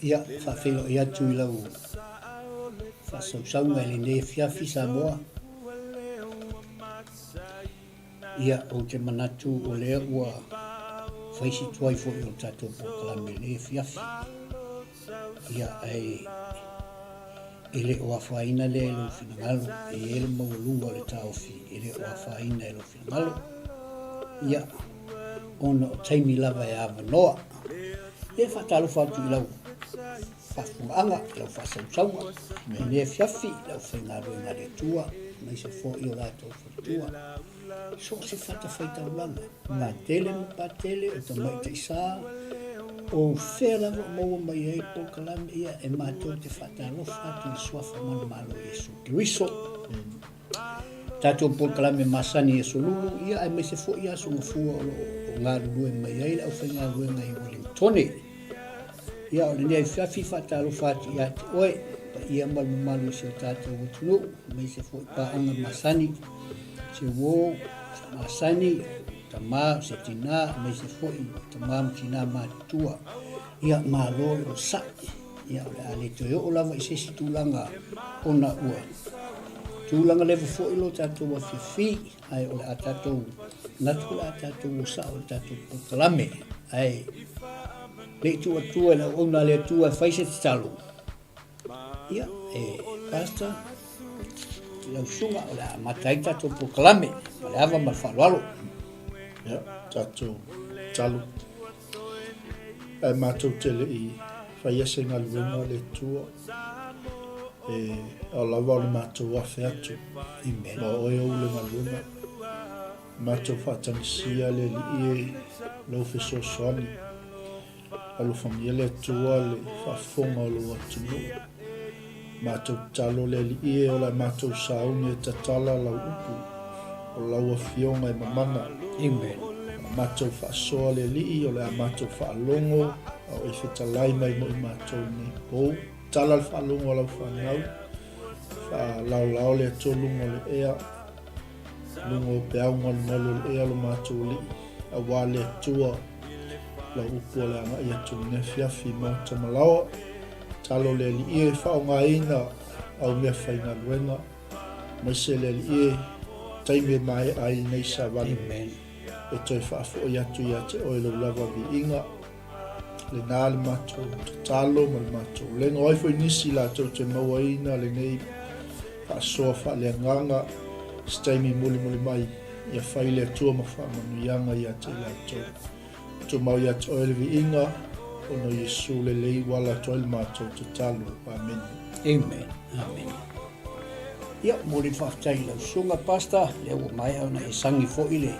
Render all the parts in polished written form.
Ia, faafeiloai atu i lau faasausauga i lenei afiafi Samoa. Ia, ou te manatu o lea ua fai si tuai foi o le tatou polokalame i lenei afiafi. Ia, ae e le o afaina lea i lou finagalo, e i ai le maualuga o le taofi e le o afaina i lou finagalo. Ia, ona o taimi lava e avanoa. Ia, e faatalofa atu i lau faafofogaaga, i lau faasausauga, i lenei afiafi, i le aufaigaluega a le Atua, aemaise foi o latou faletua. So o se fatafaitaulaga, patele ma patele, o tamaitai sa, o fea lava o maua mai ai polokalame, ia e matou te faatalofa atu i le Suafa manumalo o Iesu Keriso. Tatou polokalame masani i Aso Lulu, ia aemaise foi Aso Gafua o lo o galulue mai ai le aufaigaluega i Wellingtone. Ia, o lenei afiafi faatalofa atu ia te oe, paia ma le mamalu o si o tatou atunuu, aemaise foi paaga masani, se uo, se masani, tama, se tina, aemaise foi tama ma tina matutua. Ia, malo le onosai. Ia, o le a le toe oo lava i se isi tulaga ona ua tulaga leva foi lo tatou afiafi, ae o le a tatou manatu o le a tatou o sao i le tatou polokalame. Ae le i tuu atua i le auauna a le Atua e fai se tatalo, ia, e Pastor, i lau susuga, o le a amata ai le tatou polokalame ma le ava ma le faaaloalo. Ia, tatou tatalo. Ae matou te le i faia se galuega le Atua, e ao lava o le matou afe atu. Amen. Ma oe ou le galuega. Matou faatagisia le Alii e lou fesoasoani. Alofagia le Atua le faafofoga o lou atunuu. Matou tatalo le Alii e o le a matou sauni e tatala lau upu, o lau Afioga e mamana. Amen. A matou faasoa le Alii o le a matou faalogo a o e fetalai mai mo i matou i lenei pou. Tala le faalogo a lau fanau, faalaolao le Atua luga o le ea. Luga o peau malumalu o le ea lo matou Alii, aua le Atua, lau upu o le agai atu i lenei afiafi i maota ma laoa. Talo le Alii e faaaogaina au mea faigaluega, aemaise le Alii e taimi e maea ai lenei savali. Amen. E toe faafoi atu ia te oe lou lava viiga. Lena le matou tatalo ma le matou lega. O ai foi nisi latou te mauaina lenei faasoa faaleagaga se taimi mulimuli mai, ia fai le Atua ma faamanuiaga ia te i latou. Tumau ia te oe le viiga, ona o Iesu lelei ua ala atu ai le matou tatalo. Amene. Amen. Amen. Ia, momoli le faafetai i lau susuga, Pastor, lea ua maea ona e sagi foi le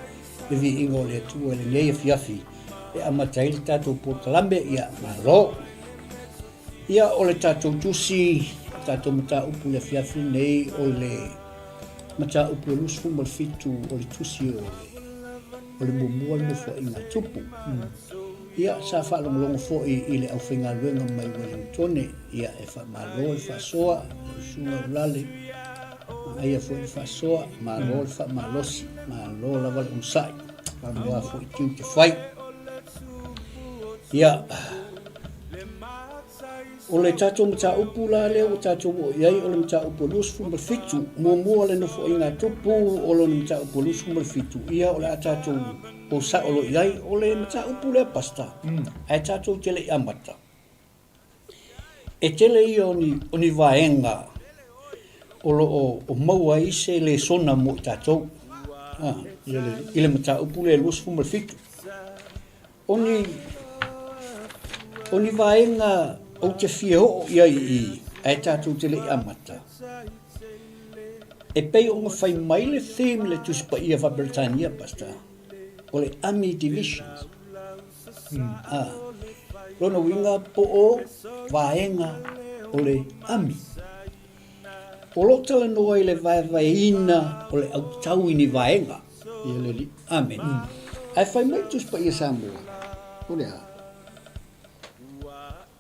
le viiga o le Atua i lenei afiafi e amata ai le tatou polokalame, ia, malo. Ia, o le tatou tusi, le tatou mataupu i le afiafi lenei, o le mataupu e 27 o le tusi o le, o le muamua le Nofoaiga a Tupu. Ia, sa faalogologo foi i le aufaigaluega mai Ueligitone, ia, e faamalo le faasoa, lau susuga Ulale, aia foi le faasoa, malo le faamalosi, malo lava le onosai, faanoa foi tiute fai. Ia, o le tatou mataupu la lea ua tatou oo i ai, o le mataupu e 27, muamua le Nofoaiga a Tupu o lona mataupu e 27, ia o le a tatou o sao loa i ai, o le mataupu lea Pastor, ae tatou te le i amata. E tele ia o ni, o ni vaega o lo o maua ai se lesona mo i tatou i le mataupu lea e 27. O ni, o ni vaega ou te fia oo i ai i i, ae tatou te le i amata. E pei ona fai mai le theme i le Tusi Paia Faa-Peretania, Pastor, o le Army Divisions. Ah, lona uiga po o vaega o le Army. O lo o talanoa i le vaevaeina o le autau i ni vaega. Ia le alii. Amen. Ae fai mai le Tusi Paia Samoa, o le a?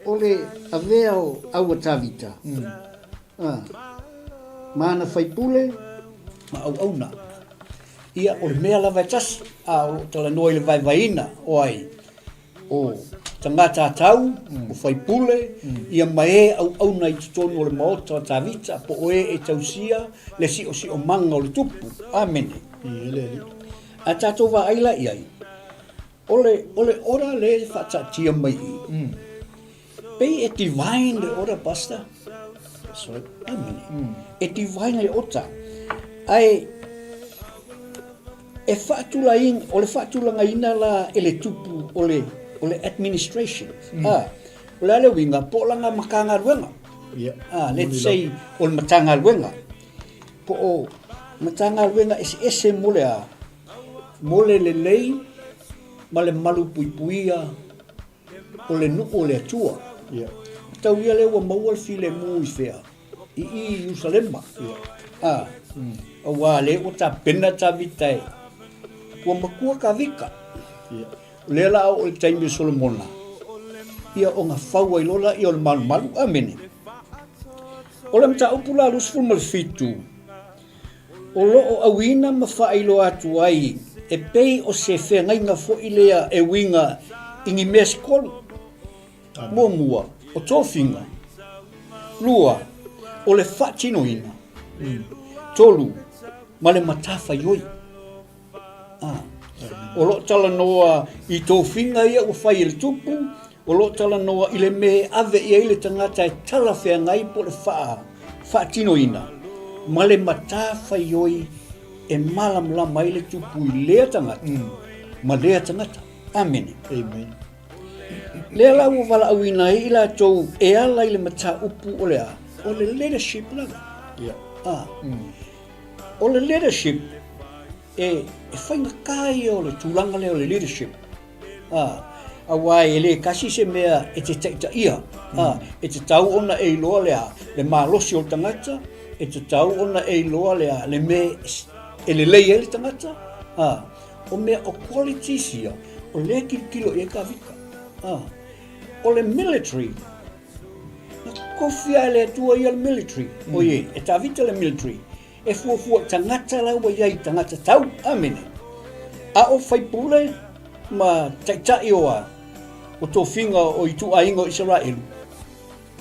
O le avea o au a Tavita, ma ana faipule. ma auauna. Ia, o le mea lava e tasi, a o lo o talanoa i le vaevaeina o ai, o tagata atau, o faipule, ia ma e auauna i totonu o le maota o Tavita, po o e e tausia le siosiomaga o le tupu. Amene. A tatou vaai la i ai, o le, o le ora lea e faataatia mai i i, pei e divine le ora, Pastor. That's right. Amene. E divine le ota. Ae, E faatulaina, o le faatulagaina la e le tupu o le, o le administration, a, o le a le uiga, po o lana Matagaluega. Yeah. A, let's say, o le Matagaluega, po o Matagaluega eseese mo le a, mo le lelei ma le malupuipuia o le nuu o le Atua. Yeah. Tau ia lea ua maua le filemu i fea? I i Ierusalema. Yeah. A, auā lea ua tapena Tavita e, ua matua Kavika. Yeah. O lea la a oo i le taimi o Solomona, ia ona fau ai loa lea o le malumalu. Amene. O le mataupu la 27, O lo o auina ma faailoa atu ai e pei o se feagaiga foi lea e uiga i ni mea se tolu. Muamua, o tofiga. Lua, o le faatinoina. Tolu, ma le matafaioi. A. O lo o talanoa i tofiga ia ua fai e le Tupu, O lo o talanoa i le mea e ave i ai le tagata e talafeagai po o le faatinoina ma le matafaioi e malamalama ai le Tupu i lea tagata ma lea tagata. Amene. Amen. Lea la ua valaauina ai i latou e ala i le mataupu o le a? O le leadership lava. Yeah. Ah. O le leadership e, e faigata ia o le tulaga lea o le leadership. Ā, auā e le kasi se mea e te taitaia, ā, e tatau ona e iloa le a, le malosi o le tagata, e tatau ona e iloa le a, le mea e lelei ai le tagata, ā, o mea o qualities ia, o lea e tilotilo i ai Kavika. Ā, o le military, na tofi lava e le Atua ia le military, oi, e Tavita le military, E fuafua i tagata la ua i ai tagata tau. Amene. A o faipule ma taitai o a, o tofiga o ituaiga o Isaraelu,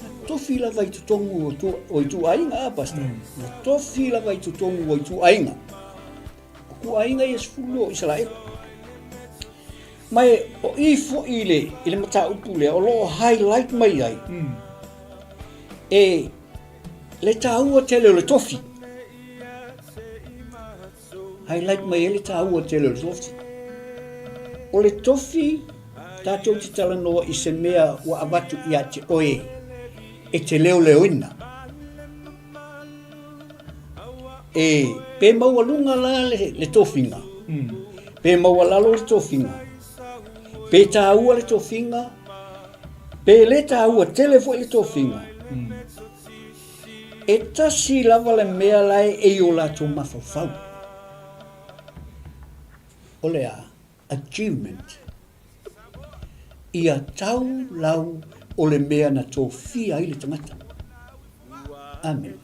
na tofi lava i totonu o, tu, o ituaiga, a, Pastor? Na tofi lava i totonu o ituaiga. O tuaiga ia 12 o Isaraelu. Ma e, o i foi i le, i le mataupu lea, o lo o highlight mai ai, e Le taua tele o le tofi. Highlight mai ai le taua tele o le tofi. O le tofi, tatou te talanoa i se mea ua avatu ia te oe e te leoleoina. E pe maualuga la le, le tofiga, pe maualalo le tofiga, pe taua le tofiga, Pe le taua tele foi le tofiga, e tasi lava le mea la e i o latou mafaufau, o le a? Achievement. Ia tau lau o le mea na tofia ai le tagata. Amen.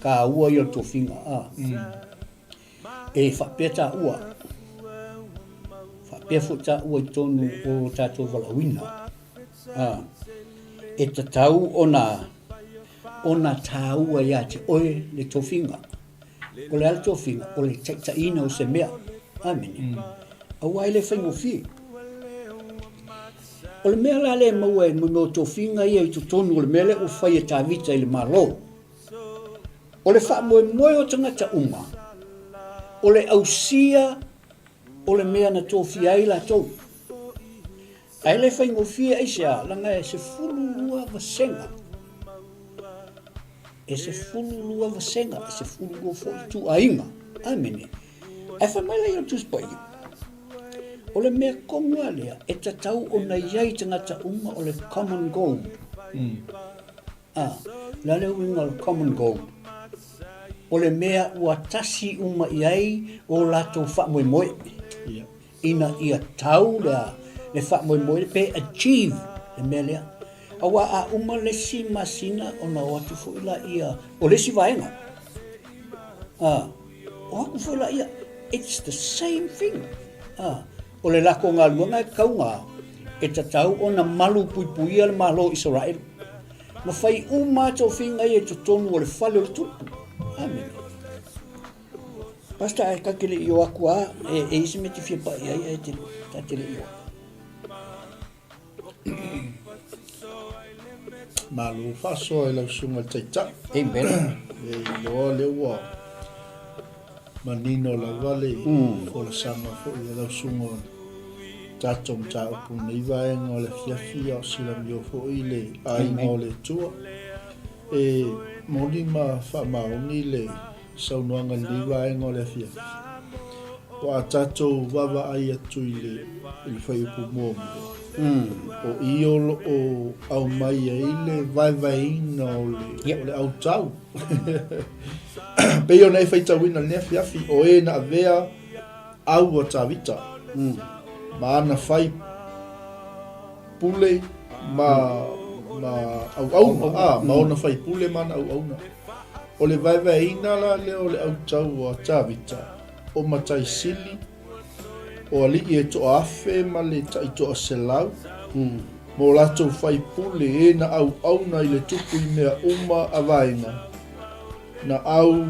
Taua ia o le tofiga. A. E faapea taua, faapea foi taua i totonu o lo tatou valaauina, ā, e tatau ona, ona taua ia te oe le tofiga. O le a le tofiga? O le taitaiina o se mea. Amene. Aua e le faigofie. O le mea la lea e maua e mea o tofiga ia i totonu o le mea lea ua fai e Tavita i le Malo, O le faamoemoe o tagata uma, o le ausia o le mea na tofia ai latou. Ae le faigofie aisea, leaga e 12 vasega. E 12 vasega, e 12 foi ituaiga. Amene. Ae fai mai laia o le Tusi Paia, o le mea tonu lava lea e tatau ona i ai tagata uma o le common goal. Ā, o le a le uiga o le common goal? O le mea ua tasi uma i ai o latou faamoemoe ina ia tau le, le faamoemoe pe achieve le mea lea. Aua a uma le isi masina ona o atu foi laia o le isi vaega. Ā, O aku foi laia, it's the same thing. Ah, o le lako galuega e kauga e tatau ona malu puipuia le Malo o Isaraelu. Ma fai uma lava tofiga ia i totonu o le fale o le Tupu. Amene. Pastor, ae ta te le i o atu a, e, e isi me te fia pai ai, ae te, ta te le i o atu. Malo faasoa i lau susuga i le Taitai. Amen. E iloa lea ua manino lava le folasaga foi a lau susuga o le tatou mataupu i lenei vaega o le afiafi a o silamio foi le aiga o le Atua. E moni ma faamaoni le saunoaga i lenei vaega o le afiafi. Ua a tatou vaavaai atu i le, i le fuaiupu muamua, o i o lo o aumai ai le vaevaeina o le, o le autau. Pei ona e faitauina i lenei afiafi, o e na avea au a Tavita, ma ana fai pule ma, ma auauna, a, ma ona fai pule ma ana auauna. O le vaevaeina la lea o le autau a Tavita, o Matai Sili, o alii e toaafe ma le taitoaselau, ma o latou faipule e na auauna i le tupu i mea uma a vaega, na au,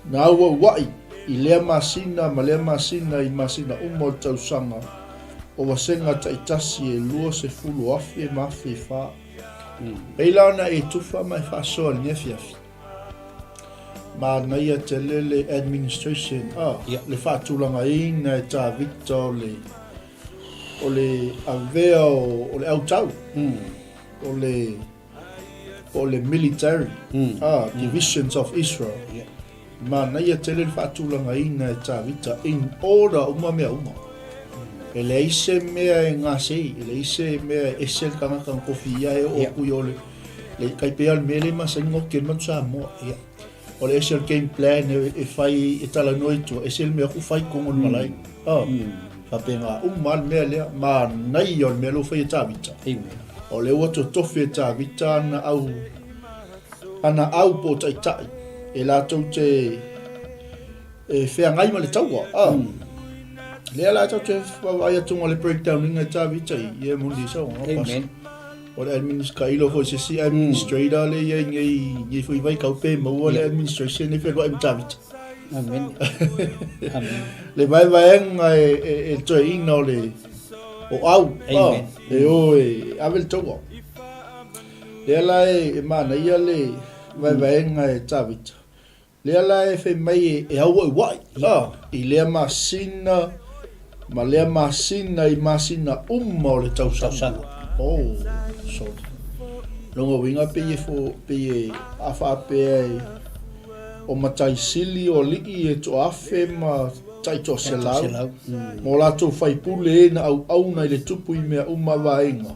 na auauai i lea masina ma lea masina i masina uma o le tausaga, o vasega taitasi e 20,000 ma 4,000. Pei la ona e tufa ma e faasoa i lenei afiafi. Manaia tele le administration, ah, le faatulagaina e Tavita o le, o le avea o, o le autau, o le, o le military, ah, divisions of Israel. Manaia tele le faatulagaina e Tavita in order uma mea uma. E leai se mea e gasei, e leai se mea e ese le tagata na tofi ia e oo atu i o le, le tai pei lava o le mea lea e masani ona ote mai Samoa. O le ese o le game plan e, e fai e talanoa i tua, ese le mea ku fai tonu o le malae. Oh, faapena uma lava le mea lea, manaia o le mea lea ua fai e Tavita. O lea ua totofi e Tavita ana au Ana au po o taitai e latou te e feagai ma le taua. Ah. Lea la tatou te vaavaai atu ma le breakdown ina e Tavita i ia moni sau. Amen. O le administrator foi se si administrator le ia nei nei foi vai kau pe maua le administration e whenua e Tavita. Amen. Amen. Le vaevaega e, e, e toe ina o le o au. Amen. Ah, e o e ave le taua. Lea la e manaia le vaevaega e Tavita. Lea la e fai mai e auauai i lea masina ma lea masina i masina uma o le tausaga. Oh, sorry. Lona uiga pei e fo, pei e a faapea e o matai sili o alii e toaafe ma taitoaselau, ma o latou faipule e na auauna i le tupu i mea uma a vaega.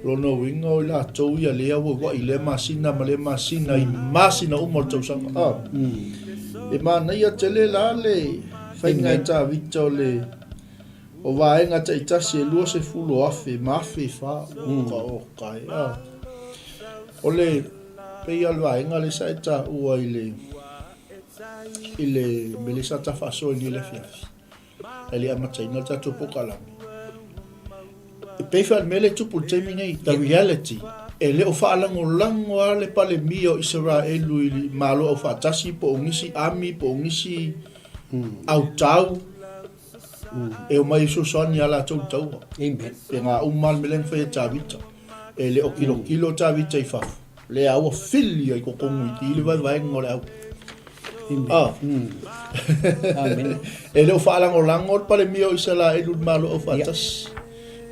Lona uiga o i latou ia lea ua ua'i i lea masina ma lea masina i masina uma o le tausaga. A. E manaia tele la le faiga e Tavita o le o vaega taitasi e 20,000 ma 4,000. Oka oka e. A. O le pei lava o le vaega lea sa e taua i le i le mea lea sa ta faasoa i lenei afiafi. E le amataina le tatou polokalame. E pei foi o le mea lea e tupu i le taimi nei, the reality, e le o faalagolago lava le Palemia o Isaraelu i le Malo Aufaatasi po o nisi army po o nisi autau e omai e fesoasoani ia latou i le taua. Amen. Pe gā uma lava le mea lea na fai e Tavita. E le o kilokilo Tavita i fafo. Lea ua fili ai totonu i i le vaevaega o le au. Ah. Amen. E le o faalagolago le Palemia o Isaraelu i le Malo Aufaatasi.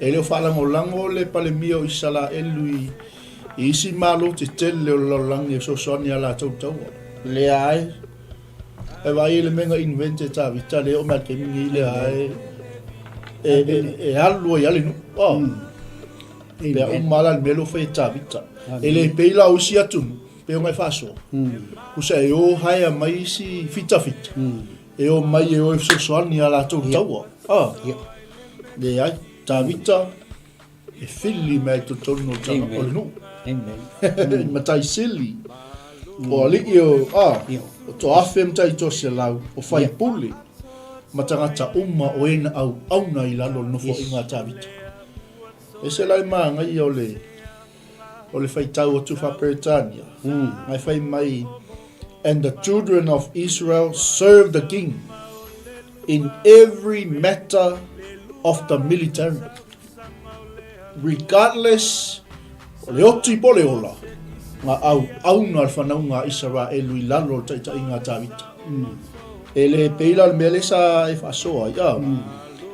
E le o faalagolago le Palemia o Isaraelu i i isi malo tetele o le lalolagi e fesoasoani ia latou i le taua. Leai. E vaai i le mea na invent e Tavita lea o mai le taimi nei lea e e e, e alu ai lava le nuu. Oh. Pea uma la le mea lea ua fai e Tavita. E le pei la o isi atunuu, pei ona e faasoa. Tusa e o haea mai isi fitafita, e o mai e o e fesoasoani ia latou i taua. Ah. Leai, Tavita e fili mai ai totonu o le nuu. Amen. Matai sili. O alii o, a, o toafe ma taitoaselau, o faipule, ma tagata uma o e na auauna i lalo o le nofoaiga a Tavita. Ese la le manaia o le, o le faitau atu faa-Peretania, ngai fai mai, And the children of Israel served the king in every matter of the military. Regardless o le oti po o le ola, ngā auauna a le whanaunga a Isaraelu i lalo o le taitaiga a Tāvita. E le pei la le mea lea sa e faasoa ai, a,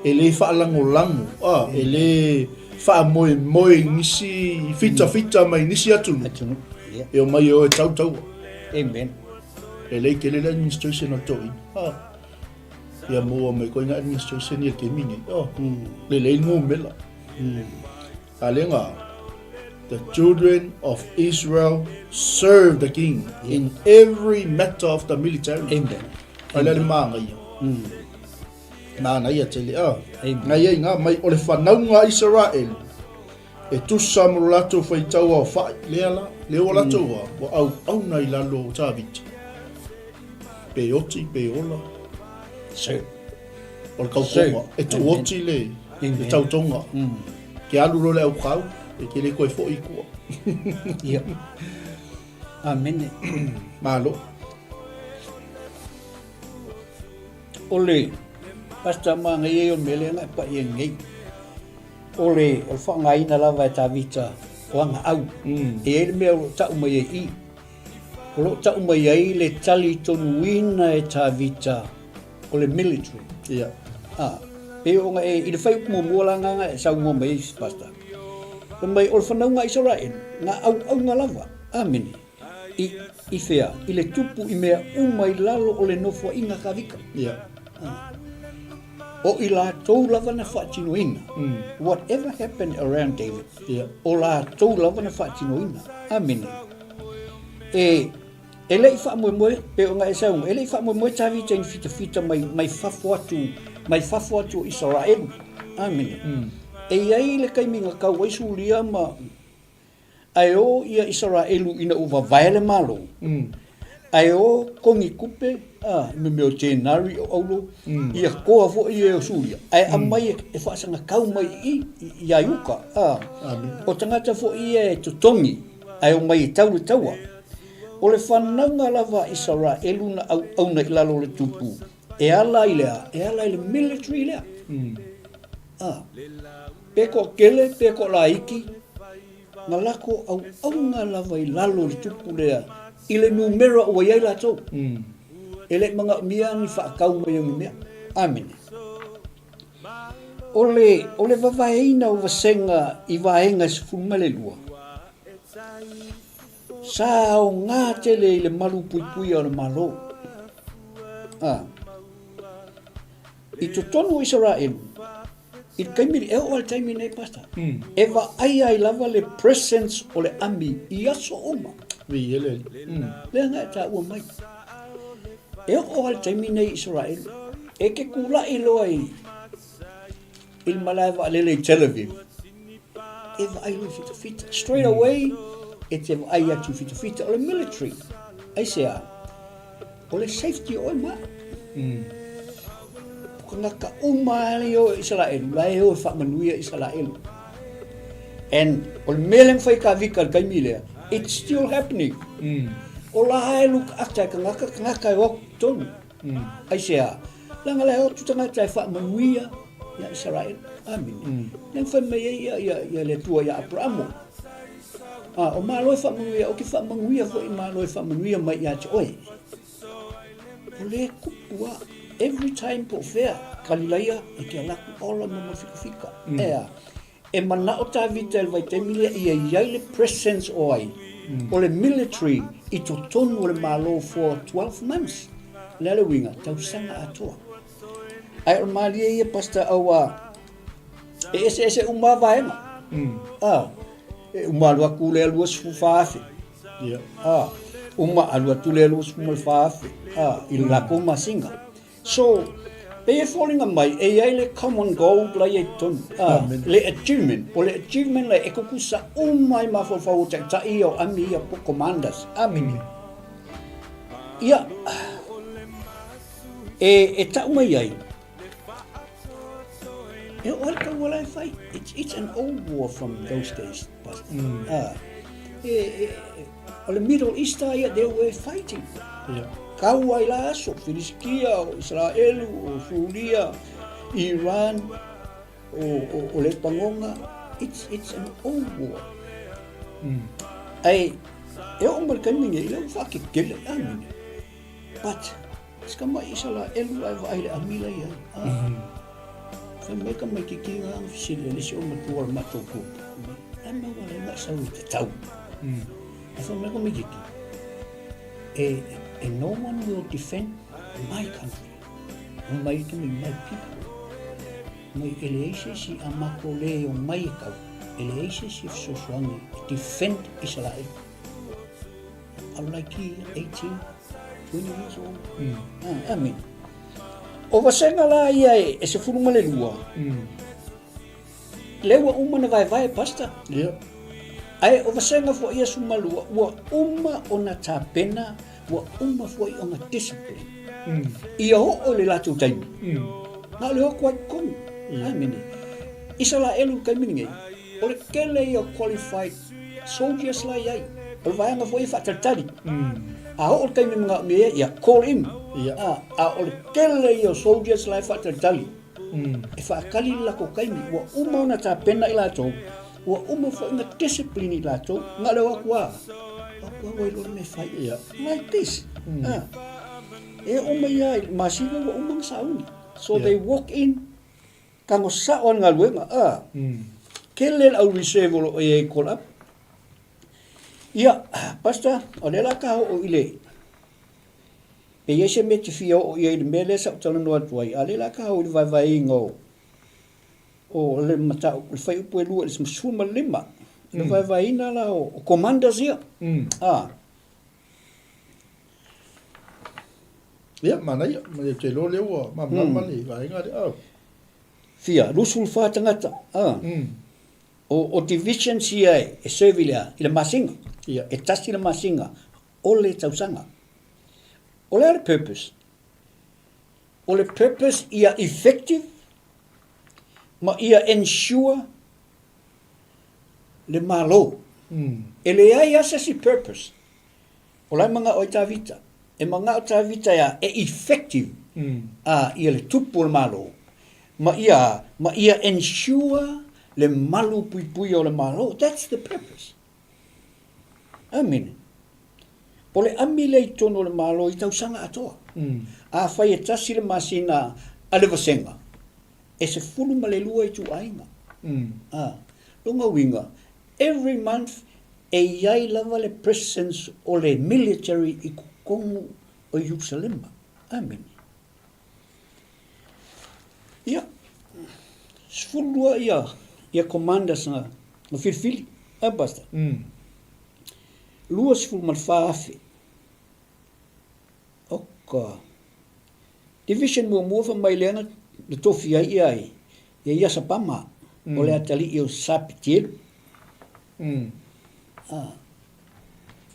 e le faalagolago, a, e le faamoemoe i nisi fitafita mai nisi atunuu, Atunuu, yeah. e omai e o e tautaua. Amen. E lei tele le administration a le toeaina, a. Ia maua mai koe ngā administration i le taimi nei. Oh, lelei le ngumela. A le ngā, the children of Israel served the king in every matter of the military. Amen. Ai le maanga ia. Nāna ia tele, ah. Amen. Ngai ai ngā mai o le whanaunga a Israel. E tusa mo lo latou faitau aofai, lea la, lea ua latou a, ua auauna i lalo o Tavita. Pe oti, pe ola. Sir. O le kaukonga. E tuu oti le, le tautoga. Ke alu loa le aukau, e te le koe foi i tua. Ia. Amene. Malo. O le Pastor Māngai ei o le mea lea na e pai ai nei. O le, o le faaaogaina lava e Tavita o ana au. E i ai le mea o lo o tau mai ai i i. O lo o tau mai ai le talitonuina e Tavita o le military. Ia. A, pei ona e, i le fuaiupu muamua la na e saunoa mai ai Pastor. Fai mai, o le whanauga a Isaraelu, ngā auaunga lava. Amene. I, i whea? I le tupu i mea uma i lalo o le nofoaiga a Tavita. Ia. A. O i latou lava na faatinoina. Whatever happened around David, Ia. o latou lava na faatinoina. Amene. E, e le i faamoemoe, pei ona e saunoa, e le i faamoemoe Tavita i ni fitafita mai, mai fafo atu, mai fafo atu o Isaraelu. Amene. E i ai le taimi na tau ai Suria ma, Ae o ia Isaraelu ina ua vavae le Malo, ae o kogi kupe, a, i mea o Jenari o Aulo, ia koa foi e o Suria, ae aumai e faasagatau mai i i, ia Iuka, a, o tagata foi ia e totogi, ae omai e tau le taua. O le whanauga lava a Isaraelu na auauna i lalo o le tupu, e ala i le a? E ala i le military lea. A, pe toatele, pe toalaiti, na lako auauna lava i lalo o le tupu lea i le numera ua i ai latou. E le i manaomia ni faatau mai o ni mea. Amene. O le, o le vavaeina o vasega i vaega e 12, sa aoga tele i le malu puipuia o le Malo. A, i totonu o Isaraelu, I le taimi, e oo lava i le taimi nei, Pastor, e vaai ai lava le presence o le ami i aso uma. Viia le Alii. Lea na e taua mai. E oo lava i le taimi nei i Israel, e te tulai loa i, i le malae vaalele i Tel Aviv, e vaai loa i fitafita. Straight away, e te vaai atu i fitafita o le military. Aisea? O le safety o oe ma au. O kanaka uma lava ia o Isaraelu, la e o e faamanuia Isaraelu. And o le mea lea na fai e Kavika i le taimi lea, it's still happening. O la e look after e kanaka, kanaka e o atu i totonu. Aisea? Leaga la e o atu tagata e faamanuia ia Isaraelu. Amene. Lea na fai mai ai ia, ia, ia le Atua ia Aperamo. A, o Malo e faamanuia, ou te faamanuia foi i Malo e faamanuia mai ia te oe. O le kupu a, every time po o fea, Kalilaia, e te ala atu ola ma mafikafika. E a, e manao Tavita i le vaitaimi lea ia i ai le presence o ai, o le military i totonu o le Malo for 12 months. O le a le uiga? Tausaga atoa. Ae o le malie ia, Pastor, aua e eseese uma lava vaega. A, e uma alu atu lea 24,000. Ia. A, uma alu atu lea 24,000, a, i le latou masina. So, pei e foliga mai, e i ai le common goal la i ai totonu. A, le achievement, o le achievement lea e tutusa uma ai mafaufau o taitai ia o ami ia po o commanders. Amene. Ia, e, e tau mai ai, e o le taua la e fai. It's, it's an old war from those days. But, mm. e, e, o le Middle East ia, they were fighting. Yeah. Kaua i la aso, Filistia, o Israelu, o Suria, Iran, o, o, o Lepangonga. It's, it's an old war. Mm. Ai, e o mai le taimi nei, lea ua faakekele, amine. But, si tamaʻi Isaraelu ae vaai i le ami la i ai. Ah. Fai mai tamaititi na na fesili ai le isi o matua o le matou group. Fai mai, e mau ala i sau i te tau. Ae fai mai tamaititi, e, e no one will defend my country. Fai mai tamaiti, my people. Mai e leai se isi a matou le o mai e tau, e leai se isi e fesoasoani e defend Isaraelu. I'm like 18, 20 years old. Mm. Ah, I mean, o vasega la ia e, e 12. Mm. Le ua uma na vaevae pastor. Yeah. Ae o vasega foi ia sumalua, ua uma ona tapena, ua uma foi ona discipline. Mm. Ia oo le latou taimi. Mm. Na o le o atu ai i totonu. Yeah. I mean, Isaraelu i le taimi lenei, O le tele ia o qualified soldiers la i ai. O le vaega foi e faatalitali. A oo le taimi manaomia ai, ia call in. Ia. A o le tele ia o soldiers la e faatalitali e faatali le latou taimi. Ua uma ona tapena i latou, ua uma foi ona discipline i latou, na o le o atu lava, o atu lava ua iloa le mea e fai. Ia. Like this. E oo mai lava i le masina ua uma ona sauni. So they walk in Tago sao a le galuega, a. Tele le au reserve o lo o i ai call up. Ia, Pastor, o lea la ka oo i le, pe i ai se mea e te fia oo i ai i le mea lea sa ou talanoa atu ai, a o lea la ka oo i le vaevaeina o, o le mataupu, le fuaiupu e 2 i le 15, le vaevaeina la o, o commanders ia. A. Ia, manaia, ou te iloa lea ua malamalama le vaega lea. Fia, 24 tagata, a. O, o divisions ia e serve i le a? I le masina. Ia. E tasi le masina o le tausaga. O le a le purpose? O le purpose ia effective ma ia ensure le Malo. E leai lava se isi purpose. O la e manao ai Tavita. E manao Tavita ia e effective a ia le tupu o le Malo ma ia ma ia ensure le malu puipuia o le Malo. That's the purpose. Amene. O le ami lea i totonu o le Malo i tausaga atoa. Afai e tasi le masina a le vasega, e 12 ituaiga. A, lona uiga, every month e i ai lava le presence o le military i totonu o Ierusalema. Amene. Ia, 12 ia, ia commanders na, na filifili. A, Pastor? 24,000. Oka. Division muamua fai mai lea na tofi ai ia i ia Iasapama, o le atalii o Sapitielu. Ah.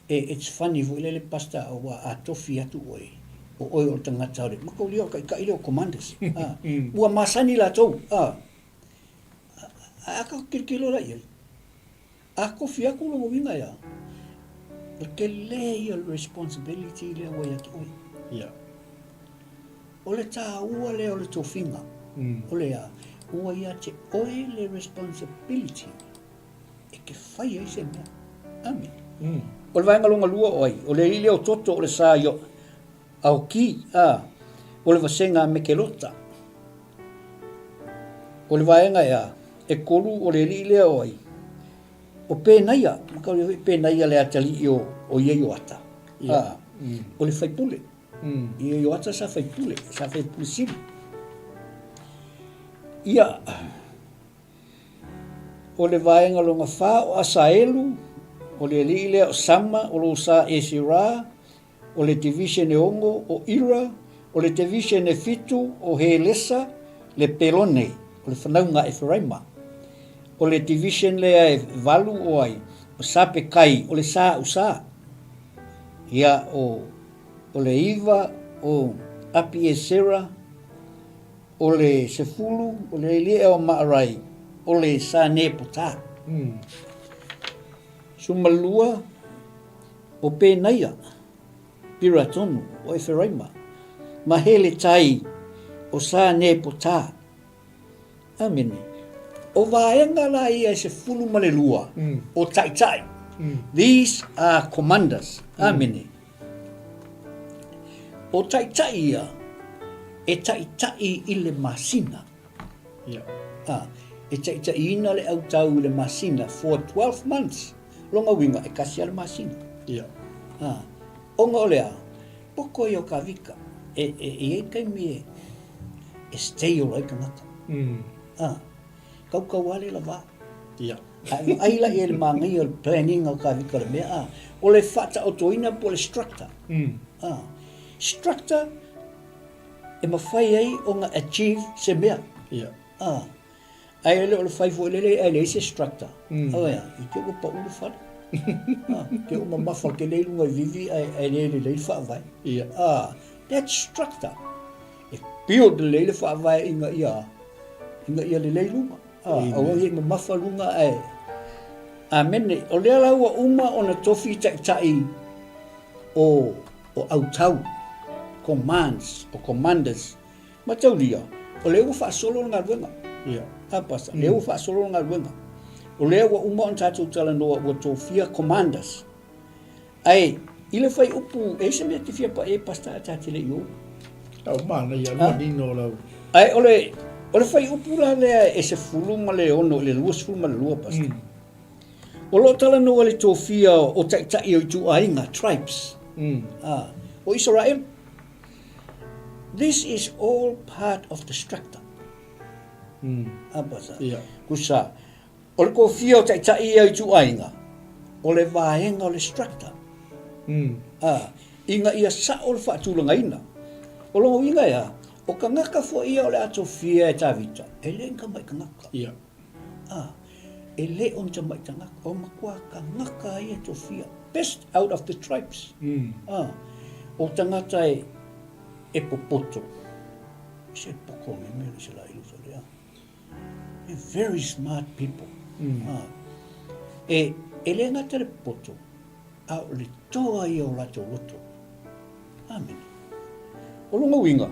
E, it's funny foi lele Pastor aua a tofi atu oe, o oe o le tagata o le mataulia o le taitai lea o commanders. Ah. Ua masani latou. Ah. Ae a tatou tilotilo la i ai, A kofi atu lona uiga ia, o le tele ia o le responsibility lea ua ia te oe. Yeah. O le tāua lea o le tofiga, o le a, ua ia te oe le responsibility e te fai ai se mea. Amene. O le vaega lona lua o ai, o le alii lea o Toto o le sa i Aoki, a, o le vasega a Mekelota. O le vaega e a, e kolu o le alii lea o ai, o Penaia, mataulia foi Penaia le atalii o, o Ieioata, a, o le faipule. Ieioata sa faipule, sa faipule sili. Ia, o le vaega lona fa o Asaelu, o le alii lea o Sama, o lo sa Esera, o le division e ono o Ira, o le division e fitu o Helesa, le Pelone, o le fanauga a Eferaima. O le division lea e valu o ai, o Sapekai, o le sa Usa. Ia, o, O le 9, o Apiesera, o le 10, o le Eliea o Maarai, o le Sanepotā. 12, o Penaia, Piratonu, o Eferaima, ma Heletai, o Sanepotā. Amene. O vaega la ia e 12 o taitai. These are commanders. Amene. O taitai ia e taitai i le masina. Yeah. Ah, e taitaiina le autau i le masina for 12 months. Lona uiga e kasi a le masina. Yeah. Ah, ona o le a, poko ia o ka vika. E, e, e i ai taimi e, e stay ola ai tagata. Ah, kaukau lava le va. Ia. Ae vaai la i ai le manaia o le planning o ka vika o le mea, ah, o le faataotoina po o le structure. Ah, structure e mafai ai ona achieve se mea. Ia. Ah, Ae le o le fai foi lele ae leai se structure. Ae a, i te ua pau le fale. Ah, te ua mamafa tele i luga i vivi ae, ae le lelei le faavae. Ia. Ah, that structure. E build lelei le faavae ina ia, ina ia lelei luga. Ah, aua ia mamafa luga ae. Amene. O lea la ua uma ona tofi taitai o, o autau, commands, o commanders Mataulia, o lea ua faasolo le galuega. Ia. A, Pastor, lea ua faasolo le galuega. O lea ua uma ona tatou talanoa ua tofia commanders. Ae, i le fuaiupu, e i ai se mea e te fia pai ai, Pastor, ae ta te le i oo. Au manaia, le manino o lau. Ae o le, o le fuaiupu la lea e 16 i le 22, Pastor. O lo o talanoa i le tofia o taitai o ituaiga, tribes, a, o Isaraelu. This is all part of the structure. Apa sa? Yeah. Kusa, o le kofia o taitai ia ituaiga, o le vaega o le structure. Ah, ina ia sao le faatulagaina. O lona uiga e a? O tagata foi ia o le a tofia e Tavita, e le ni tamai tagata. Yeah. Ah, e le o ni tamai tagata, o matua tagata ia e tofia. Best out of the tribes. Ah, o tagata e, e popoto. Se poko me mea se la ilu le a. They're very smart people. Ah, e, e le gata le popoto, a o le toa ia o latou loto. Amene. O lona uiga,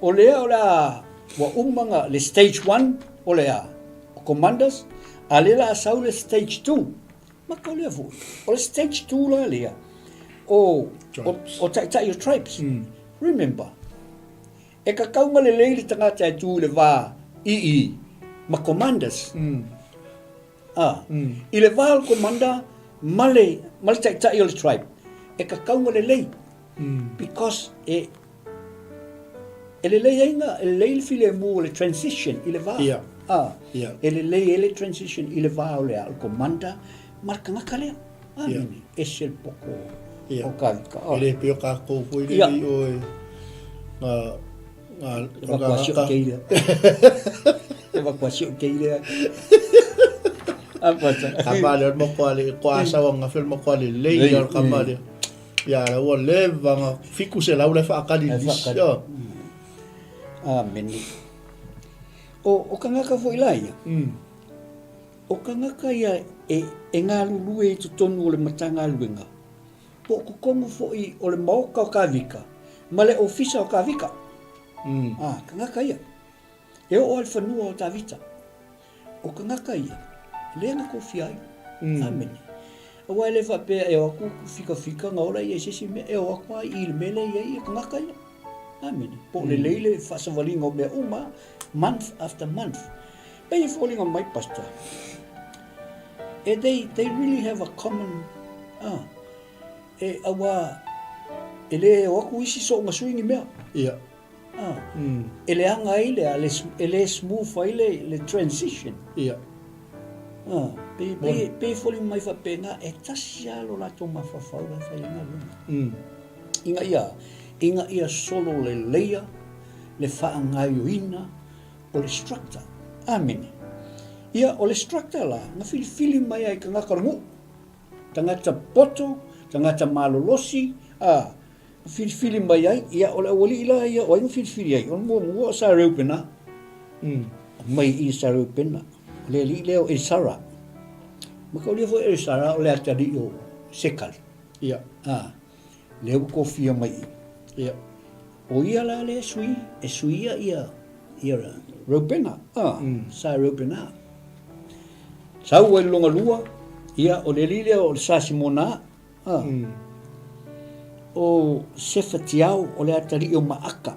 o lea o le a, ua uma na, le stage one, o le a, o commanders, a lea la a sau le stage two. Ma kau lea foi, o le stage two la lea, o, o, o taitai o tribes. Remember, e kakauga lelei le tagata e tu i le va i ma commanders. Ā, i le va o le commander ma le, ma le taitai o le tribe, e kakauga lelei. Because e, e lelei ai na, e lelei le filemu o le transition i le va. Ia. Ā, Ia. e lelei ai le transition i le va o le a, o le commander ma le tagata lea. Ā, Ia. nini, ese le poko Ia. o ka vika. E le pei o kākou foi Ia. lelei oe ngā E makua sio kei lea. E makua sio kei lea. Apa sa. Kama le makoa le ko asa wa nga fel makoa le lei ya kama le. Ya la ua leva nga fiku se lau le whaakali lis. Ya. Amen. O o kangaka foi la ia. O kangaka ia e e galulue i totonu o le Matagaluega. Po o totonu foi o le maota o Kavika ma le ofisa o Kavika. A, tagata ia. E oo lava i le fanua o Tavita. O tagata ia, lea na tofia ai. Amene. Aua e le faapea e o atu fikafika na ola ia i se isi mea, e o atu lava i le mea lea e i ai tagata ia. Amene. Po o lelei le faasavaliga o mea uma, month after month. Pei e foliga mai, Pastor, e they, they really have a common, ah, e aua e le o atu isi soonga sui ni mea. Ia. Ah, e leaga ai le, le, e le smooth ai le, le transition. Ia. Ah, pe, pe, pe e foliga mai faapena, e tasi lava lo latou mafaufau la e fai ai galuega. Ina ia, ina ia solo leleia le faagaoioina o le structure. Amene. Ia, o le structure la, na filifili mai ai tagata o le nuu, tagata poto, tagata malolosi, a, Filifili mai ai, ia o le aualii la ia o ai na filifili ai? O le muamua o Sa Reupena. Mai i Sa Reupena. O le alii lea o Esara. Mataulia foi Esara o le atalii o Sekali. Ia. A, lea ua tofia mai i. Ia. O ia la lea sui, e suia ia, ia Reupena. A, Sa Reupena. Sau ai le lona lua, ia o le alii lea o le Sa Simona. A. O Sefatiao, o le atalii o Maaka.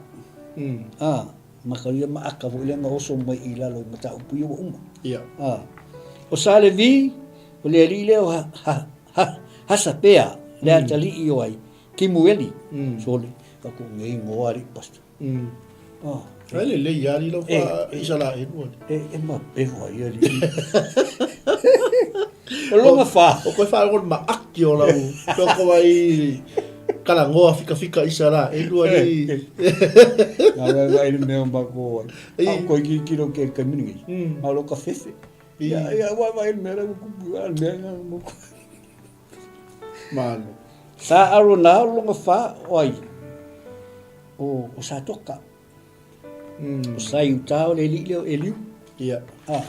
A, mataulia Maaka foi lea na oso mai i lalo i mataupu ia ua uma. Ia. A. O Salevi, o le alii lea o ha, ha, ha, Hasapea, le atalii o ai, Kimueli. Sole, ka ko ngei ngoa alii pastor. Ah. Ai lelei lava alii lau fa Isaraelu alii. E, e mapeho ai alii. O longa fa. O koe faalogo le maaki o lau peko ai kalagoa fikafika Isaraelu alii. Nga wai wai le mea o mako ai. A koe ki kilo ke taimi nei. Ma lo ka fefe. Ia ia wai wai le mea la kupu a le mea nga mo. Malo. Sa Arona o longa fa o ai. O, o Satoka. O sa i uta o le alii lea o Eliu. Ia. A,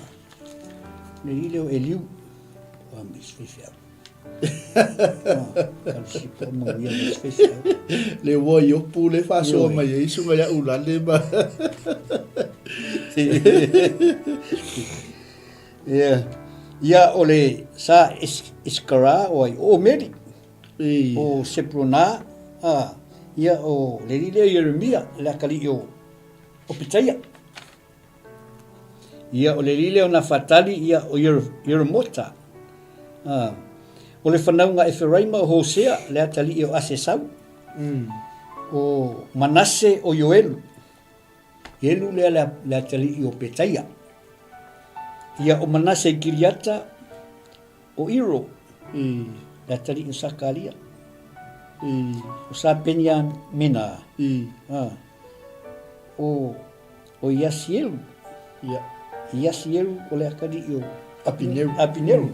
le alii lea o Eliu. Ua me se faifeau. Ah, si po manuia me se faifeau. Le ua Iopu le faasoa mai ai suga ia ulale ma. Ia, ia o le sa Iskara o ai, o Omeri. O Sepulona, a, ia o le alii lea o Ieremia, le atalii o, o Petaia. Ia o le alii lea o Nafatali, ia o Ieremota. A, o le fanauga a Eferaima o Hosea, le atalii o Asesau. O Manase o Ioelu. Ioelu lea le atalii o Petaia. Ia o Manase i Kiriata, O Iro, le atalii o Sakaria. O Sa Peniamina. O, o Iasielu. Ia. Iasielu o le atalii o Apineru. Apineru.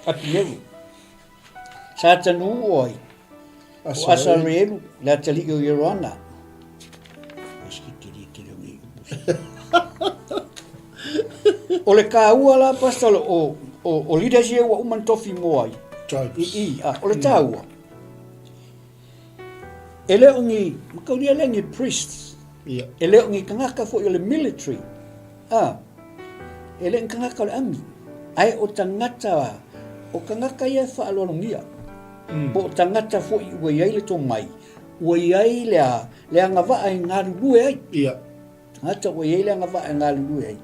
Apineru. Sa Tanu o ai? O Asareelu, le atalii o Ieroana. O le kāua la, Pastor, o, o, o leaders ia ua uma na tofi mo ai. Tribes. I, i, a, o le tāua. E le o ni, makaulia le ni priests. Ia. E le o ni tagata foi o le military. A, e le o ni tagata o le ami. Ae o tagata, o tagata ia e faaaloalogia. Po o tagata foi ua i ai le tomai, ua i ai le, le agavaa e galulue ai. Ia. Tagata ua i ai le agavaa e galulue ai.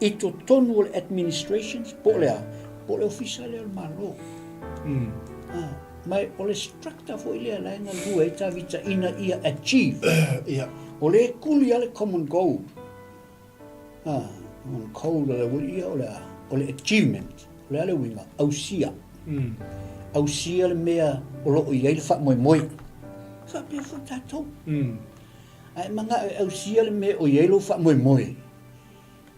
I totonu o le administrations, po o le a, po o le ofisa lea o le Malo. A, ma o le structure foi lea la e galulue ai Tavita ina ia achieve. Ia. O le kuli a le common goal. A, common goal o le uia o le a, o le achievement. O le a le uiga, ausia. Ausia le mea o lo o i ai le faamoemoe. Faapea foi tatou. A e manao e ausia le mea o i ai lou faamoemoe,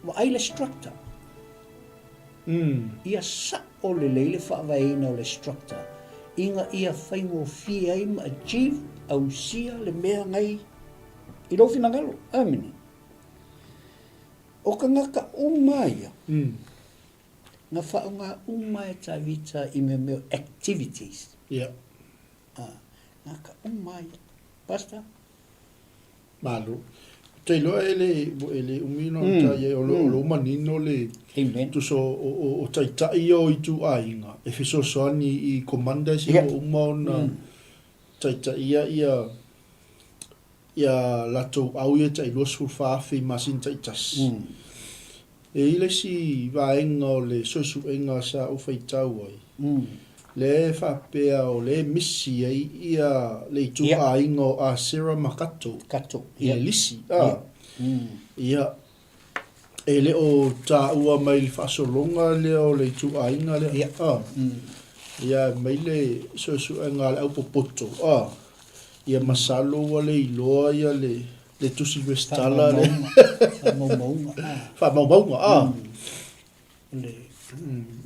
vaai le structure. Ia sao lelei le faavaeina o le structure ina ia faigofie ai ma achieve, ausia le mea ngai i lou finagalo. Amene. O tagata uma ia, na faaaoga uma e Tavita i mea mea o activities. Ia. Tagata uma ia. Pastor? Malo. Ou te iloa e le, e le umi ona mm. tai o lo, mm. lo manino le Amen. tuso o, o, o taitai ia o ituaiga e fesoasoani i commanders ia Yeah. ua uma ona Mm. taitaia ia ia latou au ia tai 24,000 i masina taitasi. E i ai le isi vaega o le suesuega sa ou faitau ai, lea e faapea o lea e misi ai ia le ituaiga o Asera ma Kato i le lisi. Ia, e le o taua mai i le faasologa lea o le ituaiga lea. Ia, mai le suesuega a le aupopoto, ia masalo ua le iloa ia le le tusi resitala lea. Faamaumauga. Faamaumauga, a. Le.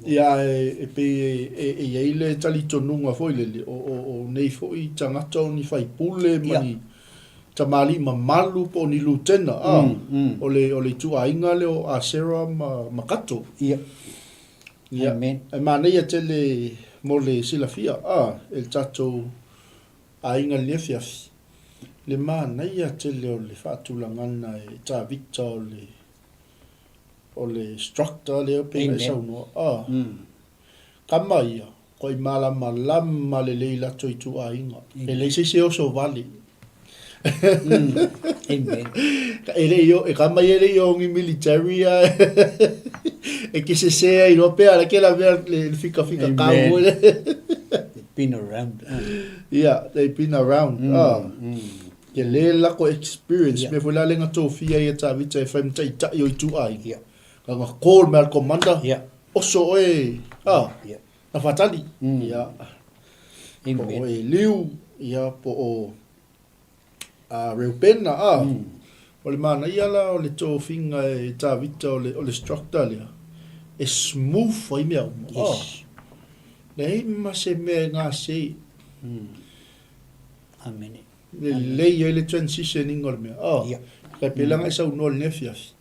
Ia, ae e pei e i ai le talitonuga foi lele, o nei foi tagata o ni faipule ma ni tamalii mamalu po o ni lutena, a, o le ituaiga lea o Asera ma Kato. Ia. Ia, e manaia tele mo le silafia, a, e le tatou aiga i lenei afiafi, le manaia tele o le faatulagaga e Tavita o le O le structure lea pei ona e saunoa, a, kama ia, kua i malamalama lelei latou ituaiga. E leai se isi e oso vale. Amen. E le i o, e kama ia e le i o ni military ae e ke sese ai loa pe a la ke la mea le fikafika kau foi lea. They've been around. Yeah, they've been around. Tele le lako experience, mea foi la lea na tofia ai e Tavita e fai ma taitai o ituaiga. Ka na call mai a le commander, oso oe, a, na faatali. Ia, po o Eliu, ia, po o Reupena, a. O le manaia la o le tofiga e Tavita o le, o le structure lea, e smooth ai mea uma. Leai ma se mea e gase. Amene. Lelei ai le transition ina o le mea. Oh, yeah. Tai pei langa e saunoa i lenei afiafi.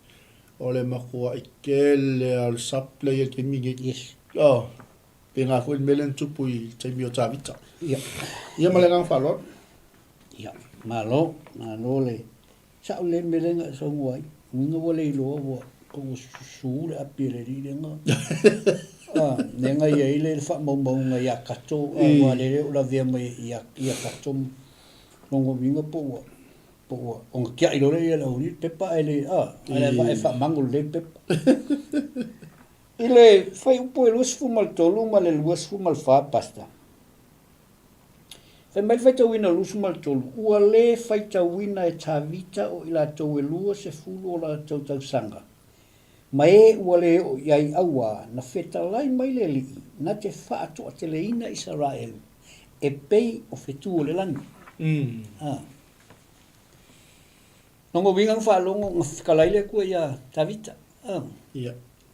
O le matuai tele lava o le supply i le taimi nei. Yes. Oh, pēnā foi le mea lea na tupu i le taimi o Tavita. Yeah. Ia ma le agaga faaaloalo. Ia, malo, malo le Sa'o le mea lea na e saunoa ai, uiga ua le iloa ua ua susu le api e le alii lea na a lea na i ai le faamaumauga ia Kato a aua lea e le o lavea mai ia ia Kato lona uiga po ua po ua ona tiai loa lea e le aualii le pepa ae le a ae e faamago lelei le pepa. I le fuaiupu e 23 ma le 24 Pastor. Fai mai le faitauina 23, Ua lē faitauina e Tavita o i latou e 20 o latou tausaga, ma e ua lē oo i ai auā, na fetalai mai le Alii, na te faatoateleina Isaraelu, e pei o fetu o le lagi. A. Lona uiga na faalogo, na fetalai le Atua iā Tavita, a,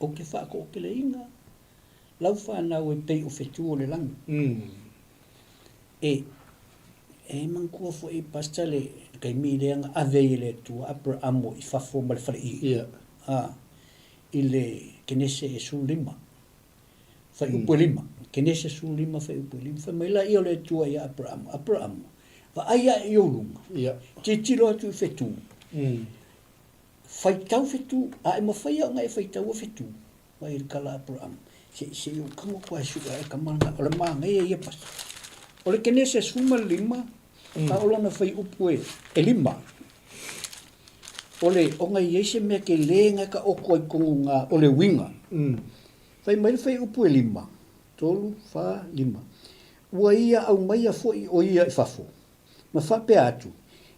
Ou te faatoateleina lau fanau e pei o fetu o le lagi. E, e manatua foi Pastor le taimi lea na ave ai e le Atua Aperamo i fafo ma le faleie. A, i le Kenese e 15, fuaiupu e lima, Kenese 15 fuaiupu e lima, fai mai laia o le Atua ia Aperamo, Aperamo, vaai ae i ou luga, tilotilo atu i fetu, faitau fetu, a e mafai ona e faitaua fetu, Mai le tala a Aperahama, Se i, se i ou tago atu lava e sue ae tama lena, o le manaia ia pasi. O le Kenese 15, a o lona fuaiupu e, e lima, o le, ona e i ai se mea tele na e taoto ai i totonu i ina, o le uiga. Fai mai le fuaiupu e lima, tolu, fa, lima, Ua ia aumaia foi o ia i fafo, ma faapea atu,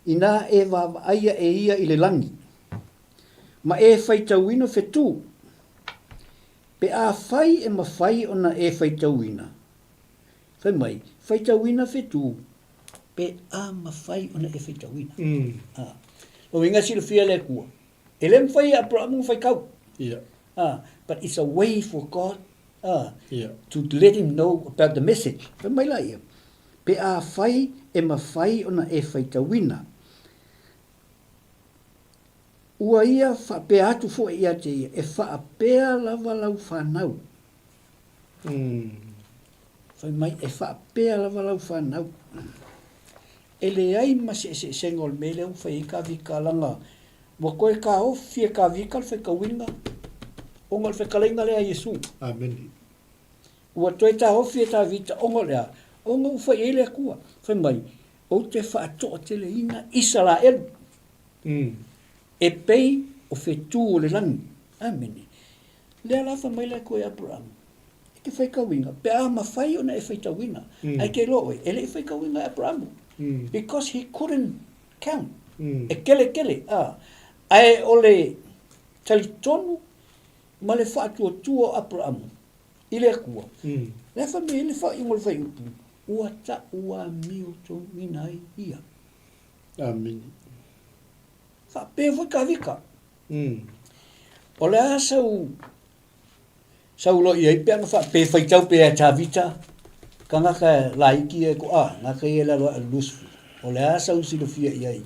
Inā e vaavaaia e ia i le lagi, Ma e faitauina whetū. Pe afai e mawhai ona e faitauina. Fai mai, faitauina whetū, pe a mawhai ona e faitauina. A. Lona uiga silafia e le Atua. E le mawhai e Aperahama ona faitau. Yeah. A, but it's a way for God a, yeah. to let him know about the message. Fai mai la ia, pe afai e mawhai ona e faitauina. Ua ia faapea atu foi ia te ia, E faapea lava lau fanau. Fai mai, E faapea lava lau fanau. E leai ma se eseesega o le mea lea ua fai ai Kavika, leaga ua toe taofi e Kavika le faitauina ona o le fetalaiga lea a Iesu. Amene. Ua toe taofi e Tavita ona o le a? Ona ua fai i ai le Atua. Fai mai, Ou te faatoateleina Isaraelu e pei o fetu o le lagi. Amene. Lea la fai mai le Atua ia Aperahama, E te faitauina, pe a mafai ona e faitauina. Ae te iloa oe, e le i faitauina e Aperahama. Because he couldn't count. E tele tele, a. Ae o le talitonu ma le faatuatua o Aperahama i le Atua, lea fai mai ai le faaiuga o le fuaiupu, Ua taʻuamiotonuina ai ia. Amene. Faapea foi Kavika. O le a sau. Sau loa i ai pe ana faapea e faitau pea e Tavita, tagata laiti ia e to'a, gata ia i lalo ae o le 20. O le a sau silafia i ai?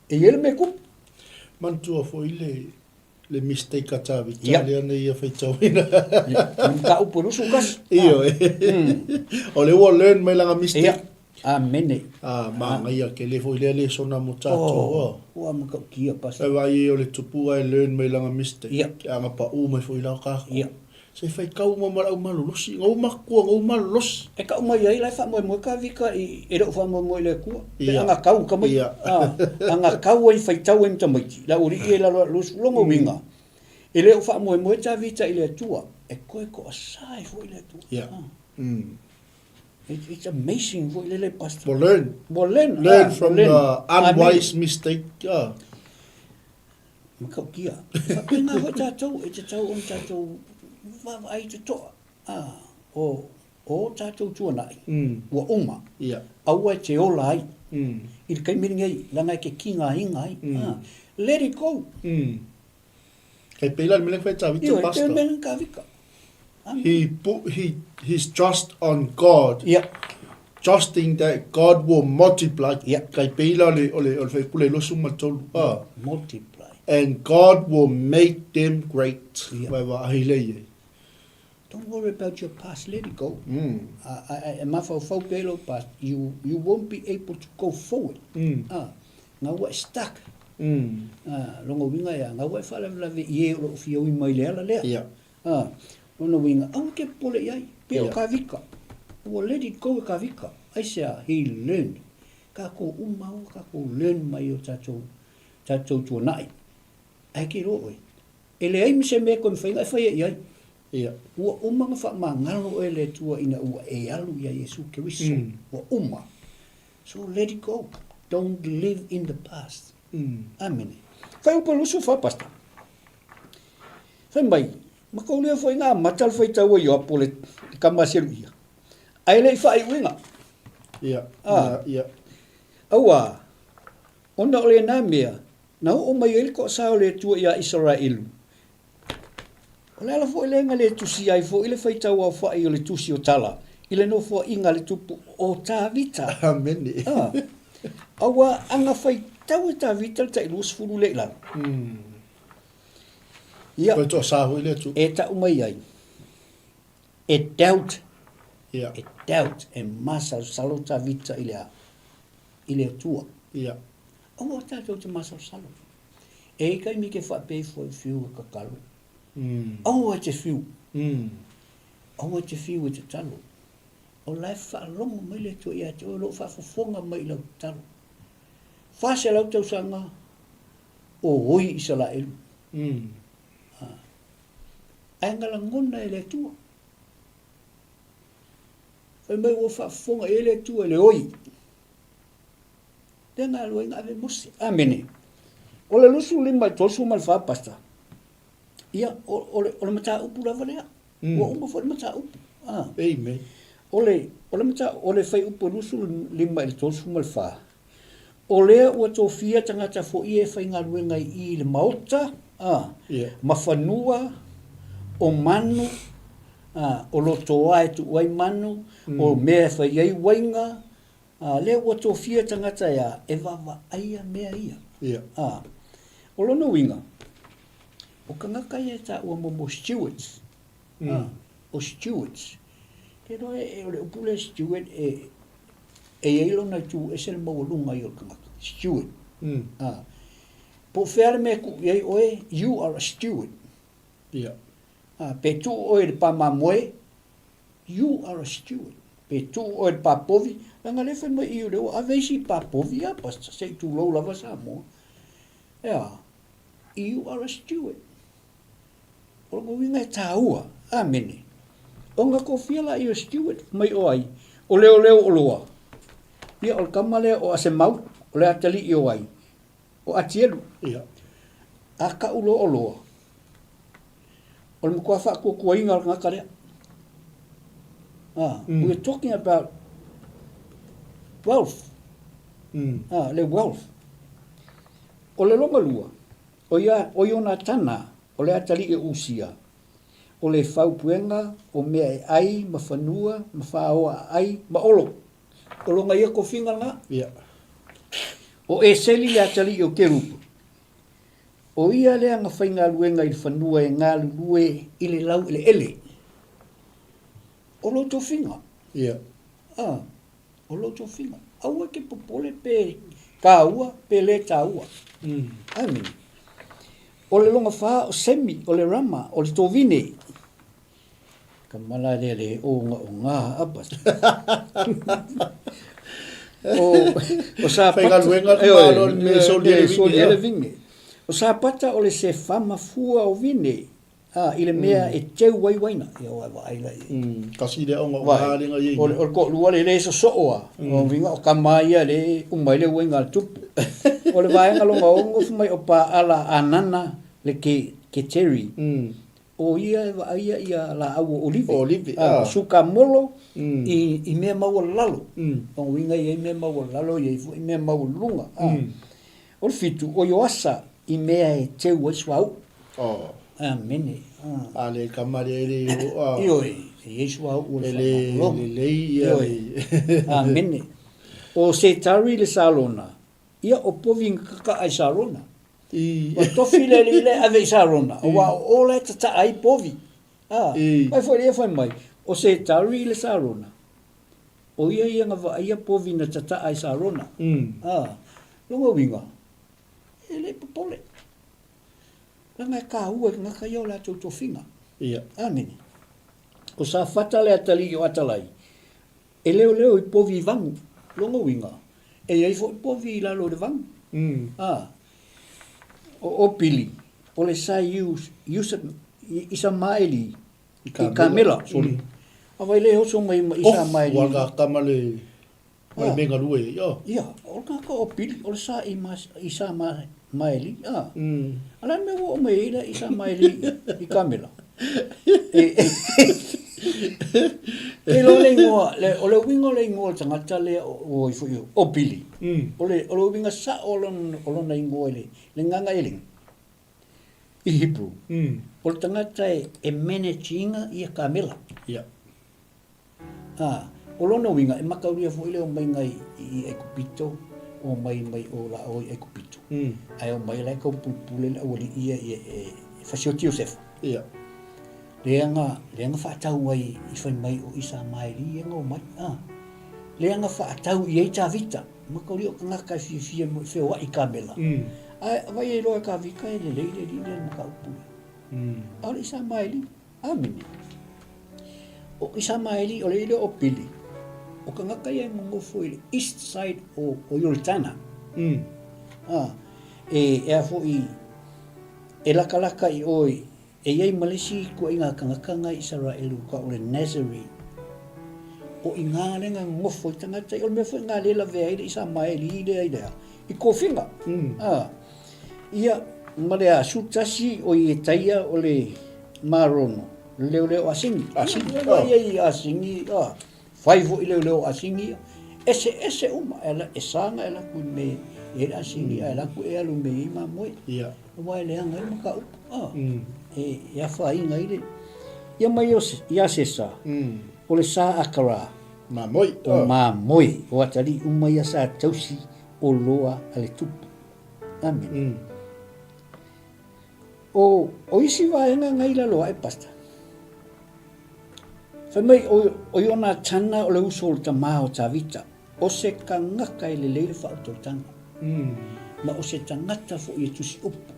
E i ai le mea e tupu. Manatua foi le le mistake a Tavita lea na ia faitauina. Ia, o le mataupu e 21. Ioe. O lea ua learn mai lana mistake. Ia. Amene. A, manaia tele foi lea lesona mo tatou. Oh, ua matautia, Pastor. E vaai ai o le tupua e learn mai lana mistake. Ia. E aga pau mai foi la tatou. Ia. Se faitau uma ma le au malolosi. Na ou matua, na ou malolosi. E tau mai ai la e faamoemoe Tavita i, e le o faamoemoe i le Atua. Pe Ia. aga tau tamaiti. Ia. A, aga tau ai faitau ai ma tamaiti. Le aualii ia i lalo ae o le 20 lona uiga, e le o faamoemoe Tavita i le Atua, e toe toasae foi le Atua. Ia. A. It's amazing foi lele, Pastor. Ua learn. Ua learn. Learn ah, from learn. the unwise mistake. Ah. Matautia. Faapena foi tatou, e tatau ona tatou vaavaai totoa. Ah, o o tatou tuanai, ua uma. Yeah. Aua e te ola ai. I le taimi lenei, leaga e te tigaina ai. Ah, let it go. Kei pēlā le mea lea na fai e Tavita, Ioe, Pastor. pei o le mea lea na Tavita. Amen. He put he, his trust on God. Yeah. Trusting that God will multiply. Yeah. Kei pēlā o le, o le, o le faipule 23. Ah. Multiply. And God will make them great. Yeah. Wai wā ahi lei e. Don't worry about your past, let it go. E mafaufau pea i lou past, you, you won't be able to go forward. Ah, nga ua e stuck. Ah, lona uiga e a, nga ua e faalavelave i e o loo fia ui mai le ala lea. Ah, lona uiga, aua e te popole i ai, pei o Kavika. Ua let it go e Kavika. Aisea, he learned. Kākou uma ua kākou learn mai o tātou, tātou tuanai. Ae ke iloa oe, E leai ma se mea e koe mawhai ona e whaia i ai. Ia. Ua uma ona faamagalo oe e le Atua ina ua e alu ia Iesu Keriso. Ua uma. So let it go. Don't live in the past. Amene. Whai upu e 24, Pastor. Whai mai, ma kou lea foi na amata le faitau a Ioapo le tama a Seruia, ae le i faaiuina. Ia, Ah. ia, ia. Auā, ona o lena mea, Na oo mai ai le toasā o le Atua iā Isaraelu. O le ala foi lea na le tusia ai foi le faitau aofaʻi o le Tusi o Tala i le nofoaʻiga a le tupu o Tavita. Amene. A, auā ana faitau e Tavita le tai 20 lea i lalo. Ia. Toe toasā foi le Atua. E taʻu mai ai, e doubt, Ia. e doubt, e masalosalo Tavita i le a? I le Atua. Ia. Aua tatou te masalosalo. E i taimi ke faapea ifo ai whiu e tatalo. Aua e te whiu. Aua e te whiu e tatalo. O la e faalogo mai le Atua ia te oe o lo o faafofoga mai i lau tatalo. 400 tausaga o oi Isaraelu. Ae na lagona e le Atua. Fai mai ua faafofoga i ai le Atua i le oi. Lea na alu ai na ave Mose. Amene. O le 25 i le 34, Pastor. Ia, o, o, le, o le mataupu lava lea. Ua uma foi le mataupu. Ah. Amen. O le, o le, mata, o le fuaiupu e 25 i le 34, o lea ua tofia tagata foi e faigaluega i i le maota, ah, Yeah. ma fanua, o manu, ah, o lotoa e tuu ai manu, o mea e fai ai uaiga, Ā, lea ua tofia tagata e a, e vaavaaia mea ia. Ia. Ā, o lona uiga, o kangaka ia e taua mo mo stewards. Ā, o stewards. Te iloa e, o le upu lea steward e, e i ai lona itu ese le maualuga ia o le tagata. Steward. Ā, po o fea le mea e tuu i ai oe, you are a steward. Ia. Ā, pe tuu oe i le pā mamoe, You are a steward. Pe tuu oe i le pā povi, leaga lea fai mai i o lea ua ave isi i pā povi a, pastor, se i tulou lava Samoa. Ea, you are a steward. O lona uiga e tāua. Amene. Ona kofia la ia o steward mai o ai, o leoleo oloa. Ia, o le tama lea o Asemau, o le atalii o ai, o Atielu. Ia. A kau loa oloa, O le matua faatuatuaina o le tagata lea. Ah, mm. We are talking about wealth. Ah, le wealth. O le loma lua, o ia, o Ionatana, o le atalii o Usia. o le faupuega o mea e ai ma fanua ma faoa aai ma olo. O lona ia tofiga lena. Ia. O Eseli le atalii o Kerupu. O ia lea na faigaluega i le fanua e galulue i le laueleele. O lou tofiga. Ia. A, o lou tofiga. Aua e te popole pe taua pe le taua. Amene. O le lona fa o Semi, o le Rama, o le Tovine. Ka mala lea le ogaoga a pastor. O, o Sapata. Faigaluega le malo le mea soli ai le vine. le vine. O Sapata o le sefama fua o vine. A, i le mea e teu ai uaina. Ia oe vaai la i. Kasi lea ogaoga le ngai. O le toalua le le sosoo a. O uiga o tama ia le uma ai le uaina a le tupu. O le vaega lona ono fai mai o Paala Anana le ke Keteri. O ia e vaaia ia laau o olive. Olive, a. O sukamolo i mea maualalo. O uiga e i ai mea maualalo, e i ai foi mea maualuluga. O le fitu, o Ioasa i mea e teu ai suauu. Oh. Amene. A le kama lea e le o a. Ioe, e i ai suauu o le E le lelei ia le. Amene. O Setari le Salona, ia o povi na kaka'a i Salona. I. Ua tofi le alii lea e ave i Salona, aua o o la e tata'a ai povi. A, I. Ai foi lea fai mai, o Setari le Salona, O ia ia na vaaia povi na tata'a i Sarona. A, lona uiga, e le i popole. Leaga e kāua i tagata ia o latou tofiga. Ia. Amene. O Safata le atalii o Atalai, e leoleo i povi i vagu. Lona uiga, e i ai foi povi i lalo i le vagu. A, o Opili, o le sa i Isamaeli, I Kamela, sorry. A vai le oso mai ma Isa mai. Ua ka kama le mai me galue i o. Ia, o ka ka o pili o le sa i ma i sa ma maeli a. Ala me wo mai ila isa maeli i Kamela. E e lo le ingoa, le o le uiga o le ingoa o le tagata lea o i foi o Pili. O le o le uiga sao o lona o lona ingoa i le le gagaelegi. I Hebrew, o le tagata e manage ina ia kamela. Ia. A, o lona uiga, e mataulia foi le omaiga i, i Aikupito, omai mai o la o i Aikupito. Ae omai la e taupulupule le aualii ia e, e, e fasioti Iosefa. Ia. Lea na, lea na faatau ai i fai mai o Isamaeli ia na omai. A, lea na faatau i ai Tavita. Mataulia o tagata e fiafia mo e feoai i kamela. Ae vai e iloa e Tavita e lelei le alii lea i le mataupu lea. A o le Isamaeli, amene. O Isamaeli, o le alii lea o Pili, o tagata ia e nonofo i le east side o, o Ioritana. A, e, e a foi, e lakalaka i o i, E i ai ma le isi ituaiga tagata na i Isaraelu ka o le Nazarene. O i ngā lea na nofo i tagata, o le mea foi ngā lea lavea ai le Isamaeli lea i lea, i kofiga. A, ia, ma le asu tasi o Ietaia o le Marono, le leoleo asini. Asini, oh. Ia i asini, a, fai foi leoleo asini ia. Ese ese uma, e, e sanga e laku i me, e le asini, a e laku e alu me i mamoe. Ia. Aua e leaga ai le mataupu, a, e, e afaina ai le... Ia mai o, ia Sesa, o le sa Akara, Mamoe, o mamoe, o atalii uma ia sa tausi o loa a le tupu. Amene. O, o isi vaega ngai lalo ae, Pastor. Fai mai, o, o Ionatana o le uso o le tama o Tavita. O se tagata e lelei le faautautaga, ma o se tagata foi e tusi upu,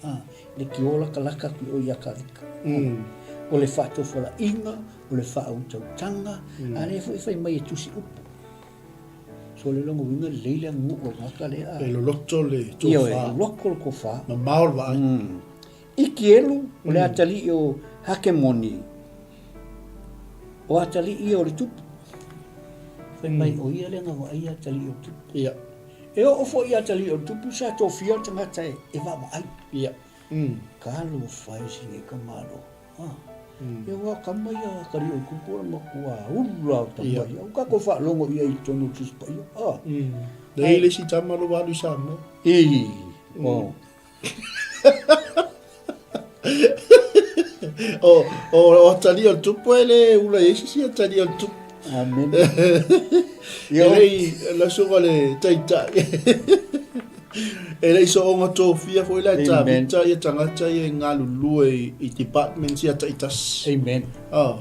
a, le tiolakalaka atu i o ia Kavika. O le faatofalaiga, o le faautautaga, a lea foi fai mai e tusi upu. So le lona uiga lelei le aganuu o le tagata lea. E loloto le tofa. Ioe, e loloto le tofa. Mamao le vaai. Ikielu, o le atalii o Hakemoni, o atalii ia o le tupu. Fai mai, o ia lea na vaaia atalii o le tupu. Ia. E oo foi i atalii o le tupu, sa tofia le tagata e vaavaai. Ia. Talofa e sina i ka Malo. Ah. Ia ua kama ia atalii o le tupu o le matua ulu la o tama ia. Ua tatou faalogo i ai i totonu o le Tusi Paia. Ah. Lea i le isi tama lo ua alu i Samoa. I. Oh. O, o, o atalii o le tupu e le ula i ai se isi atalii o le tupu. Amen. E le i, lau susuga i le Taitai, e le i soonga tofia foi la e Tavita ia tagata ia e galulue i departments ia taitasi. Amen. Ah.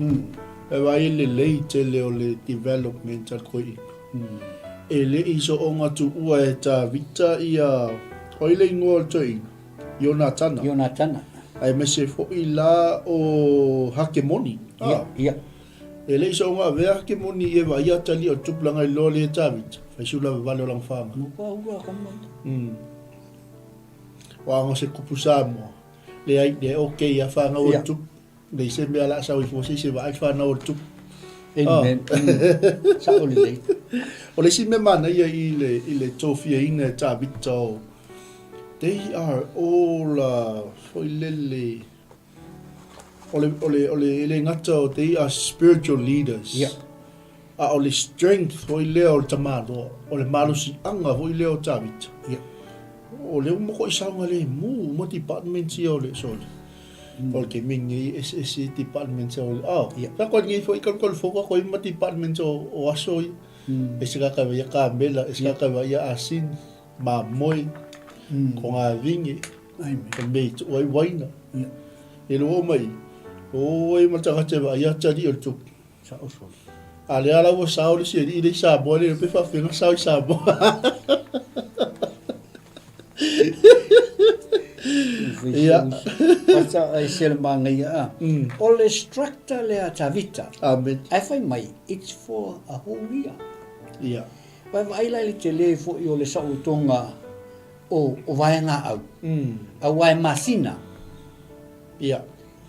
E vaai i le lelei tele o le development a le toeaina. E le i soonga tuua e Tavita ia, o ai le igoa o le toeaina? Ionatana. Ionatana. Aemaise foi la o Hakemoni. Ia, ia. E le i soonga avea Hakemoni i e vaai atalii o le tupulaga i loa le Tavita, fai si ulavavale o lana whanga. No ka ura ka mai. O anga se kupu Samoa. Le ai, le okay ia whanga o le tupu. Nei se mea la sau i fo se se vaai whanau o le tupu. Amen. Sa'o lelei. O le isi mea manaia i le, i le tofiaina e Tavita o, they are all uh, foi lele, o le, o le, o le, e le gata o they are spiritual leaders. Yeah. A o le strength foi lea o le tamaloa, o le malosiaga foi lea o Tavita. Yeah. O lea ua makuai saogalemu uma departments ia o le, sorry. O le taimi lenei e eseese departments o le, oh, Ia. Ka koe lenei foi kalukalu fou ka koe ma departments o, o aso ia. E se ka kai ia kamela, e se ka kai ia asini, mamoe, ko ngā vinge, Amen. ko mea i tuu ai waina. Ia. E lua o mai, o e ma tagata e vaai a tali o le tupu. Sa'o solo. A lea la ua sao le isi alii lea i Samoa le iloa pe faafefea sao i Samoa. Ia. Pata ai se le manaia a. O le structure lea a Tavita. Amen. Ae fai mai, it's for a whole year. Ia. Vaai vaai la i le tele foi o le saolotoga o o vaegaau. Aua e masina. Ia.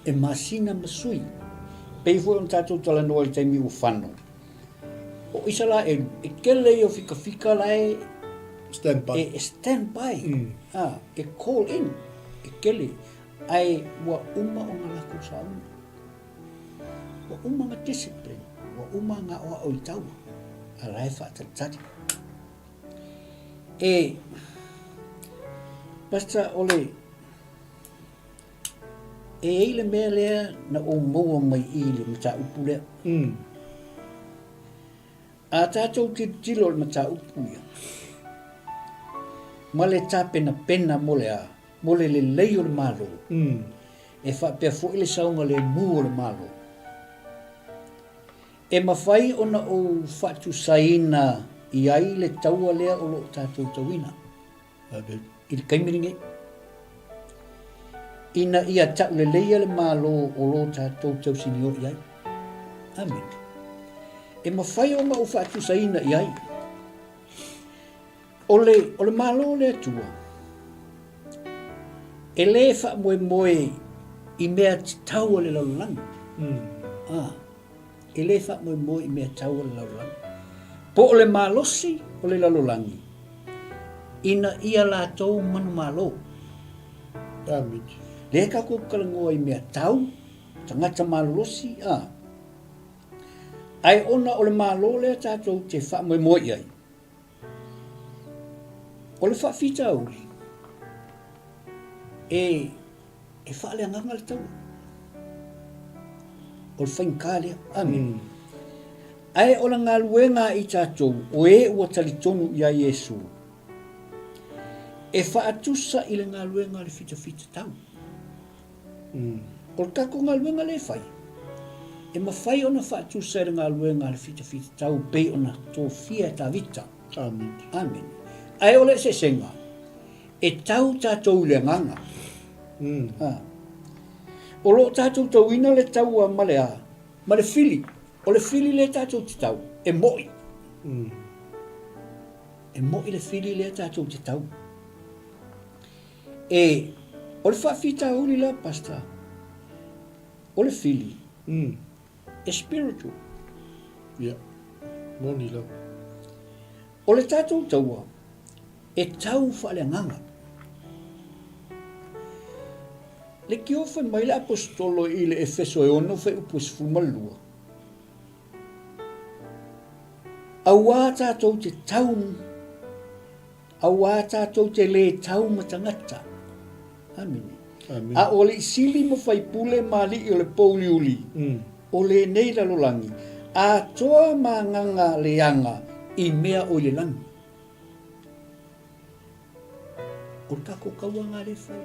E masina ma sui. Pei foi ona tatou talanoa i le taimi ua fano. O Isaraelu, e kele ia o fikafika la e Stand by. E stand by. A, e call in. E kele. Ae ua uma ona lakou sauni. Ua uma ona discipline. Ua uma ona aoao i taua. A la e faatalitali. E, Pastor, o le, E i ai le mea lea na ou maua mai i le mataupu lea. A tatou tilotilo i le mataupu ia, ma le tapenapena mo le a? Mo le lelei o le Malo, e faapea foi le saogalemu o le Malo. E mafai ona ou faatusaina i ai le taua lea o lo o tatou tauina. I le taimi lenei, ina ia tauleleia le Malo o lo tatou tausinio i ai. Amene. E mafai ona ou faatusaina i ai. O le, o le Malo o le Atua, e lē faamoemoe i mea tatau a le lalolagi. Ah. E lē faamoemoe i mea tau a le lalolagi. Po o le malosi o le lalolagi ina ia latou manumalo. Amen. Lea tatou talanoa i mea tau, tagata malolosi, a. Ae ona o le Malo lea tatou te faamoemoe i ai, O le faafitauli, e, e faaleagaga le taua. O le faigata lea. Amene. Ae o le galuega a i tatou, o e ua talitonu ia Iesu, e faatusa i le galuega a le fitafita tau. O le tatou galuega lea e fai, e mafai ona faatusa i le galuega a le fitafitatau pei ona tofia e Tavita. Amene. Amene. Ae o le eseesega, e tau tatou i le agaga. A. O lo o tatou tauina le taua ma le a? Ma le fili. O le fili lea tatou te tau, e mo'i. E mo'i le fili lea tatou te tau. E, o le faafitauli la, Pastor, o le fili, e spiritual. Ia, moni lava. O le tatou taua, e tau faaleagaga. Le tiofe mai le Aposetolo i le Efeso e 6 fuaiupu e 12, Auā tatou te tau Auā tatou te lē tau ma tagata. Amene. A o alii sili ma faipule ma alii o le pouliuli o lenei lalolagi, atoa ma agaga leaga i mea o i le lagi. O le tatou tauaga lea e fai.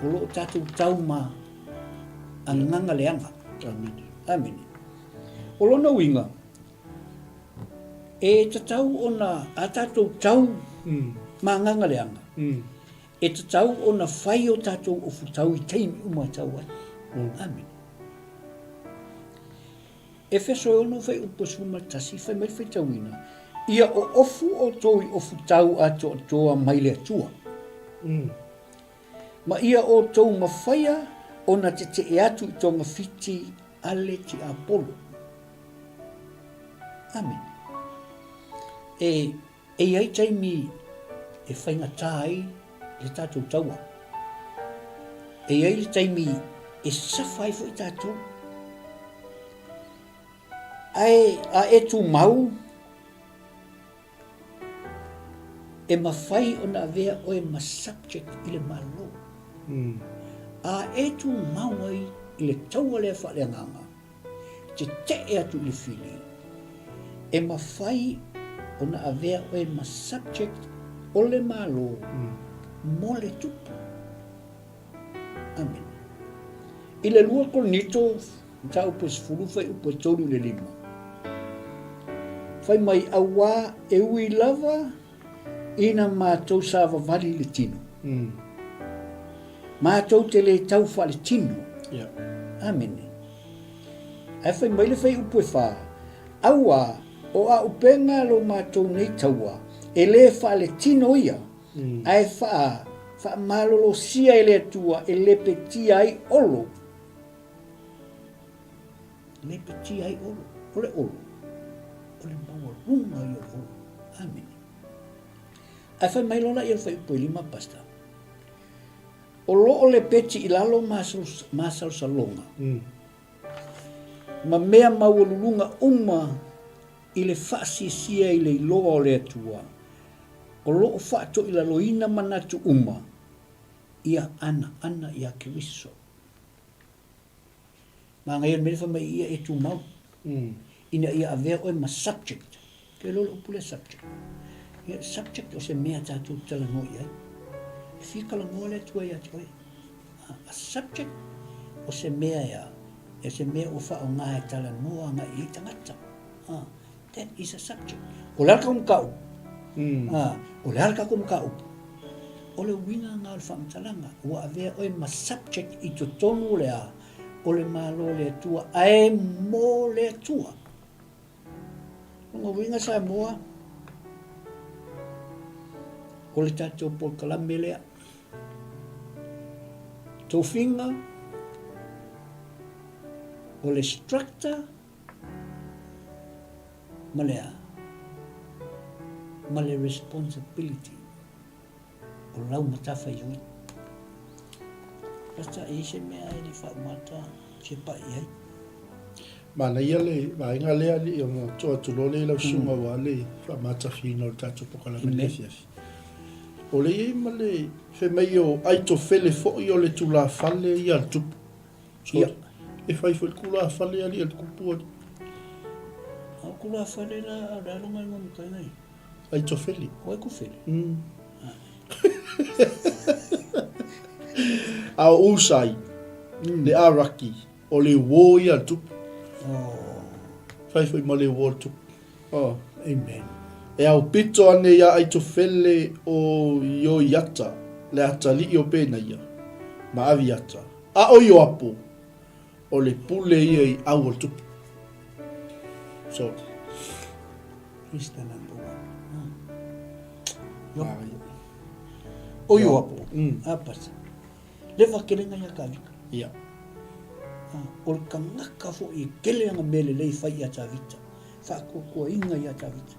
O lo o tatou tau ma agaga leaga. Amene. Amene. O lona uiga, e tatau ona a tatou tau ma agaga leaga, e tatau ona fai o tatou ofutau i taimi uma e tau ai. Amene. Efeso e 6 fuaiupu 11, fai mai le faitauina, Ia oofu outou i ofutau atoatoa mai le Atua, ma ia outou mafaia ona tetee atu i togafiti a le tiapolo. Amene. E E i ai taimi e faigata ai le tatou taua. E i ai le taimi e safa ai foi tatou. Ae a e tumau, e mafai ona avea oe ma subject i le Malo. A e tumau ai i le taua lea faaleagaga, Tetee atu i le fili, e mafai ona avea oe ma subject o le Malo mo le tupu. Amene. I le 2 Korinito, mataupu e 10, fuaiupu e 3 i le 5, fai mai, Auā e ui lava ina matou savavali i le tino. Matou te le tau faaletino. Amene. Ae fai mai le fuaiupu e 4, Auā, o auupega lo matou nei taua, e le faaletino ia, ae faa, faamalolosia e le Atua e lepetia ai olo. Lepetia ai olo. O le olo, o le maualuga ia o le olo. Amene. Ae fai mai loa laia i le fuaiupu e 5, Pastor, O lo o lepeti i lalo masalosaloga ma mea maualuluga uma i le faasiasia i le iloa o le Atua, o lo o faatoilaloina manatu uma ia anaana iā Keriso. Manaia le mea lea fai mai ia e tumau ina ia avea oe ma subject. Ke iloa le upu lea subject? Ia, subject o se mea tatou te talanoa i ai. E fia talanoa le Atua ia te oe. A subject o se mea ea, e se mea ua faaaoga e talanoa agai i ai tagata. That is a subject. O le a le tatou mataupu? O le a le tatou mataupu? O le uiga lena o le faamatalaga, ua avea oe ma subject i totonu o le a? O le Malo o le Atua, ae mo le Atua. Lona uiga Samoa, o le tatou polokalame lea. Tofiga, o le structure, Ma le a? Ma le responsibility o lau matafaioi. Basta e i ai se mea e le faaumata fia pai i ai. Manaia le vaega lea alii ona toa atu loa lea i lau susuga aua le faamatafiina o le tatou polokalame i le afiafi. O le i ai ma le fai mai o Aitofele foi o le tulafale ia a le tupu. Ia. E fai foi le tulafale alii a le tupu alii. A o tulafale la a o le a lona igoa matai nei? Aitofele. O Aitofele? Mm. A o Usai, le Araki, o le uō ia a le tupu. Oh. Fai foi ma le uō a le tupu. Oh. Amen. E aupito ane iā Aitofele o Ioiata, le atalii o Penaia, ma Aviata. A o Ioapo, o le pule ia i au o le tupu. So. He's the number one. Ah. O Ioapo, a pasa. Le whakelenga ia Tavita. Ia. Ah, o le kangaka foi e kele ana mea lelei fai ia Tavita. Whaakuakuainga ia Tavita.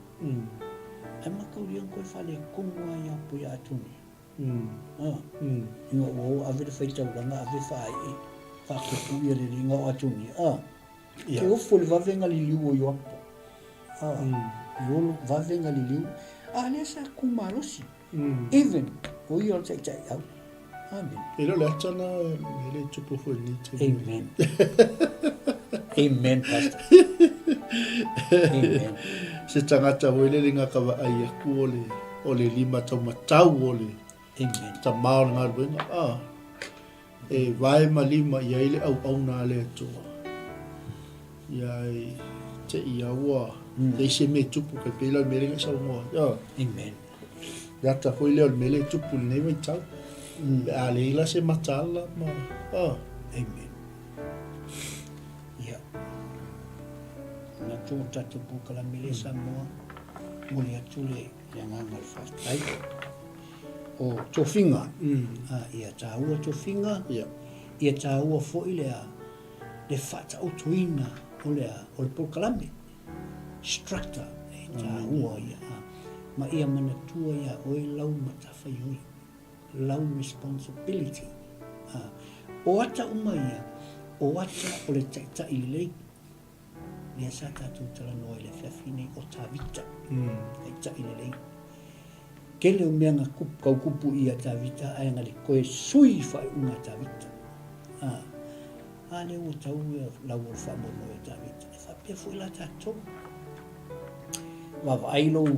Ai mataulia koe whale kongoa ia po ia Atonia. Ina ua o ave le faitaulaga ave faaee faakopu ia le liga o Atonia a ke ofo le vavega liliu o Ioapo a i olo vavega liliu a lea sa ku malosi even o ia o le taitai au. Amen. E le o le ata na e le tupu foi nei taimi. Amen. Amen, Pastor. Amen. Se tagata foi lele nga ka vaai aku o le, o le lima taumatau o le Amen. tama o le galuega. Ah, e vae ma lima i ai le auauna a le Atua. Ia e te ia ua leai se mea e tupu kai pei la o le mea lea na e saunoa ai. Ah. Amen. Le ata foi lea o le mea lea e tupu i lenei vaitau. Pe a leai la se mataala ma ah. Amen. Ia. Manatu o tatou polokalame lea Samoa, momoli atu le le agaga o le faafetai. O tofiga, ia taua tofiga, ia taua foi le le faataotoina o le o le polokalame, structure e taua ia, ma ia manatua ia oe lau matafaioi, lau responsibility. O ata uma ia, o ata o le taitai lelei. Lea sa tatou talanoa i le afiafi nei, o Tavita, taitai lelei. Tele o mea na kau kupu ia Tavita ae na le toe sui i faaiuga a Tavita. A, a lea ua tau ia lau o le faamoemoe o Tavita. E faapea foi la tatou. Vaavaai lou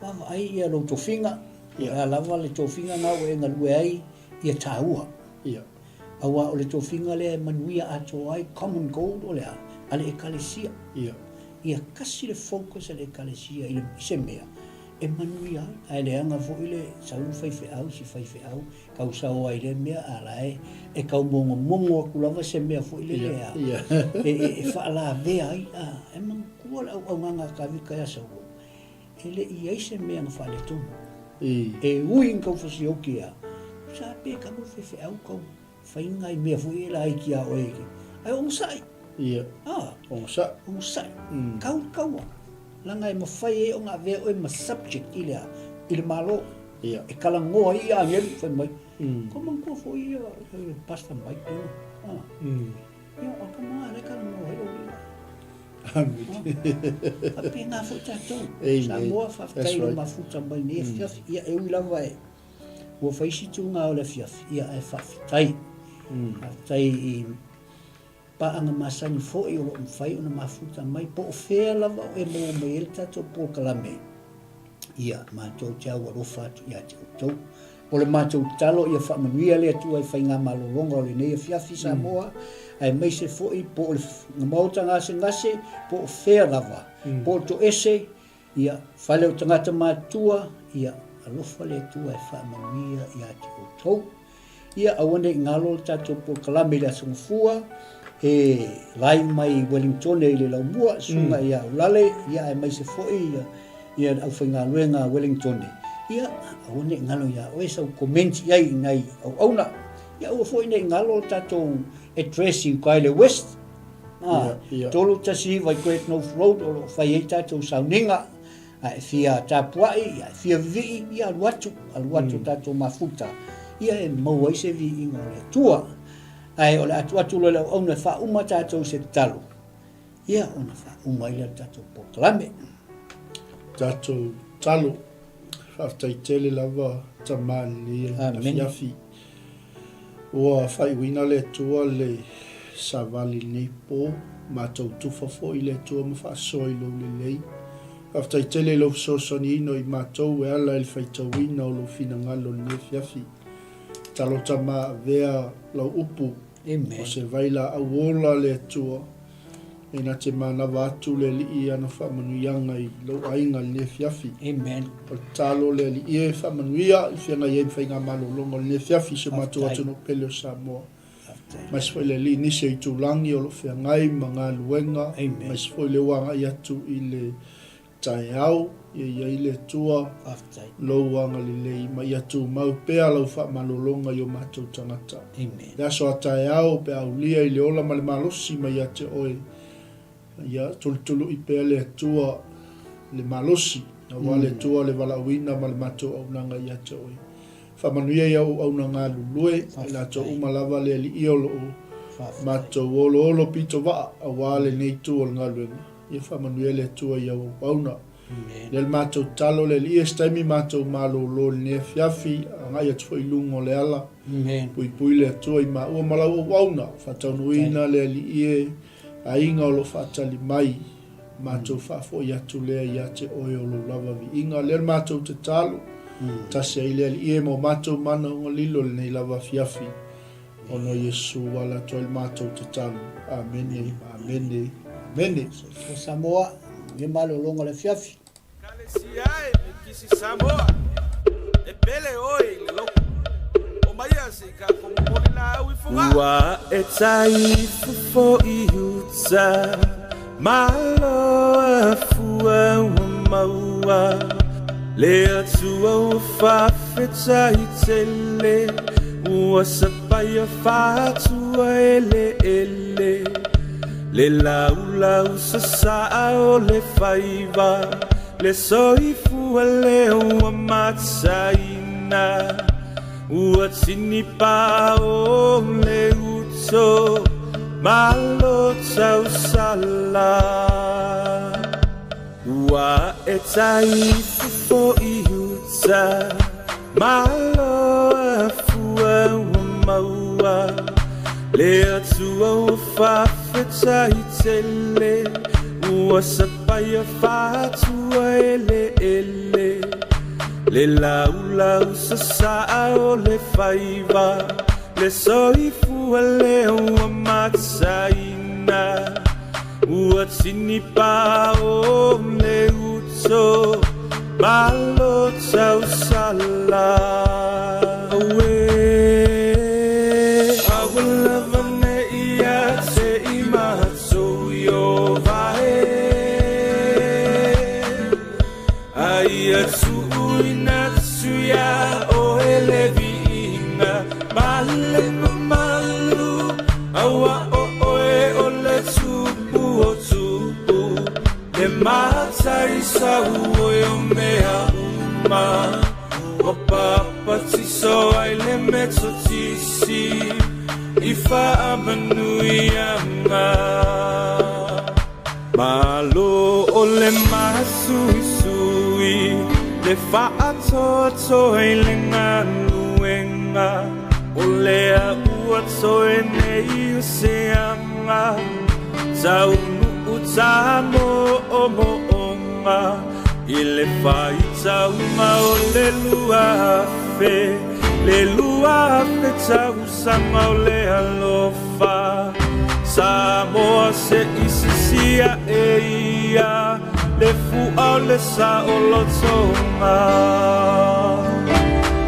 Vaavaai ia lou tofiga, po o le a lava le tofiga na ua e galue ai, ia taua. Aua o le tofiga lea e manuia atoa ai, common goal o le a? A le Ekalesia. Ia kasi le focus a le Ekalesia i se mea e manuia ai. Ae leaga foi le sau le faifeau i si faifeau, tau sao ai i lea mea, a la e tau mogomogo atu lava se mea foi lele e faalavea ai. E manatua le auaunaga a Tavita ia Saulo, E le i ai se mea na faaletonu. E ui ina tau fasioti ia, sa pe talu le faifeau tau fai nai mea foi e laiti ia oe, ae onosai. Ia, onosai. Onosai. Kau le kaua. Leaga e mafai ai ona avea oe ma subject i le a? I le Malo. Ia. E talanoa ai ia agelu fai mai. Ko manatua foi ia Pastor Mike lena. Ia, o ka mga le talanoa ai o lila. Faapena foi tatou. Samoa, faafetai i le mafuta mai nei afiafi. Ia, e ui lava e ua fai si tūnga o le afiafi, ia, ae faafetai. Faafetai i paaga masani foi o lo o mafai ona mafuta mai, po o fea lava o e maua mai ai le tatou polokalame. Ia, matou te aualofa atu ia te outou. O le matou tatalo ia faamanuia le Atua i faigamalologa o lenei afiafi Samoa, aemaise foi po o le maota gasegase, po o fea lava, po o toese, ia, fale o tagata matutua, ia, alofa le Atua e faamanuia ia te outou. Ia, aua ne i galo le tatou polokalame i le Aso Gafua, e live mai i Wellingtone i le Laumua, susuga ia Aulale, ia aemaise foi ia, ia le aufaigaluega a Wellingtone, ia, aua ne i galo ia oe sau comment i ai i nai auauna. Ia aua foi ne i galo le tatou address i uka i le West, a, 319 i Great North Road o lo o fai ai tatou sauniga. A e fia tapuai, a e fia vivii, ia alu atu, alu atu mm. tatou mafuta, ia e maua ai se viiga o le Atua. Ae o le atu atu loa le auauna e faauma tatou i se tatalo, ia ona faauma ai lea le tatou polokalame. Tatou talo, faafetai tele lava Tama i lenei afiafi. Ua faaiuina le Atua le savali i lenei po, matou tufa foi i le Atua ma faasoa i lou lelei. Faafetai tele i lou fesoasoaniina o i matou e ala i le faitauina o lou finagalo i lenei afiafi. Tatalo Tama avea lau upu Amen. O se vai laau ola le Atua, e na te manava atu le Alii i ana faamanuiaga i lou aiga i lenei afiafi. Amen. O le tatalo le Alii e faamanuia i feagai ai ma faigamalologa o lenei afiafi i si o matou atunuu pele o Samoa. Aemaise foi le Alii nisi o itulagi o lo o feagai ma galuega, aemaise foi le ua agai atu i le taeao, ia i ai le Atua lou agalelei ma ia tumau pea lau faamalologa i o matou tagata. Amen. Le aso a taeao pe a aulia i le ola ma le malosi mai ia te oe, ia tulutuluʻi pea le Atua le malosi, aua le Atua le valaauina ma le matou auaunaga ia te oe. Faamanuia i au auauna galulue, i latou uma lava le Alii o lo o matou oloolo pito vaa aua lenei itu o le galuega. Ia faamanuia le Atua i au auauna. Lea le matou tatalo le Alii, se taimi matou malolo i lenei afiafi, Agai atu foi i luga o le ala. Puipui le Atua i maua ma lau auauna, faataunuuina le Alii e, aiga o lo o faatali mai, matou faafoi atu lea ia te oe o lou lava viiga. Lea le matou tatalo, tasi ai le Alii e ma o matou manaoga lilo i lenei lava afiafi, ona o Iesu ua ala atu ai le matou tatalo. Amene, amene, amene. Soifua Samoa, manuia malologa o le afiafi. Kalesia e Mikisi Samoa E pele oe i le loku Omaia se i kako momoli laau i Fogaa. Ua e tai fofo i uta Malo afua ua maua Le Atua ua faafetai tele Ua sapaia faatua eleele Le laulau sasaa o le faiva Le soifua lea ua mataina Ua tinipa o le uto Malo tausala Ua e tai fofo i uta Malo afua ua maua Le Atua ua faafetai tele Ua sapaia faatua eleele Le laulau sasaa o le faiva Le soifua lea ua mataina Ua tinipa o le uto Malo tausala Auē Aua lava ne i ia te i matou Ieova e A ia tuuina atu iā oe le viiga ma le mamalu, Aua o oe o le Tupu o tupu, le Matai sauoi o mea uma, Ua papatiso ai le Metotisi i faamanuiaga. Malo o le masuisui, le faatoatoa i le galuega, o lea ua toe nei o se aga, taunuu tamoomoonga i le faitauga o le 2000, le 2000 tausaga o le alofa. Samoa se i sisia e ia le fua o le saolotoga.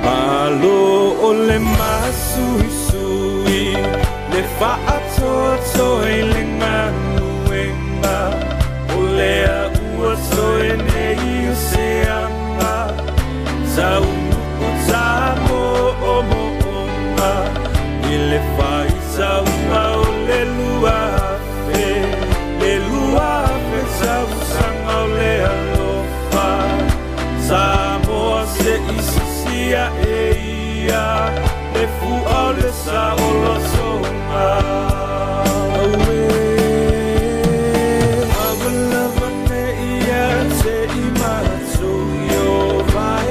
Malo o le masuisui, le faatoatoa i le galuega, o lea ua toe nei o se aga, taunuu tamoomoonga i le faitauga o le 2000, le 2000 tausaga o le alofa. Samoa se i sisia e ia le fua o le saolotoga. Auē, aua lava ne i ia te i matou Ieova e,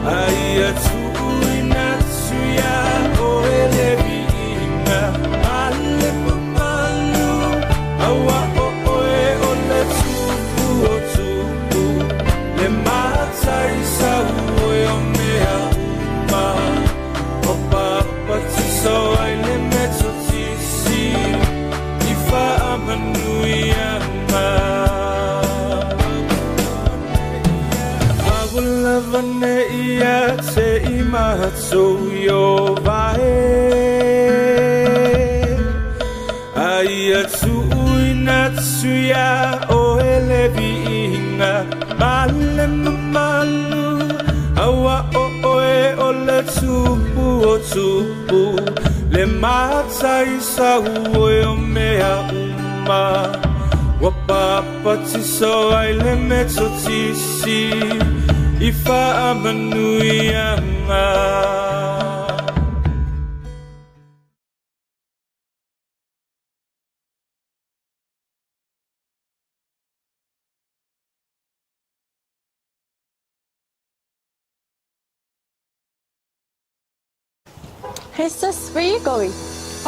A ia tuuina atu iā oe le viiga ma le mamalu, Aua o oe o le Tupu o tupu, le Matai sauoi o mea uma, Ua papatiso ai le Metotisi i faamanuiaga. Aua lava ne i ia te i matou Ieova e, A ia tuuina atu iā oe le viiga ma le mamalu, Aua o oe o le Tupu o tupu, le Matai sauoi o mea uma, Ua papatiso ai le Metotisi i faamanuiaga. Hey sis, where are you going?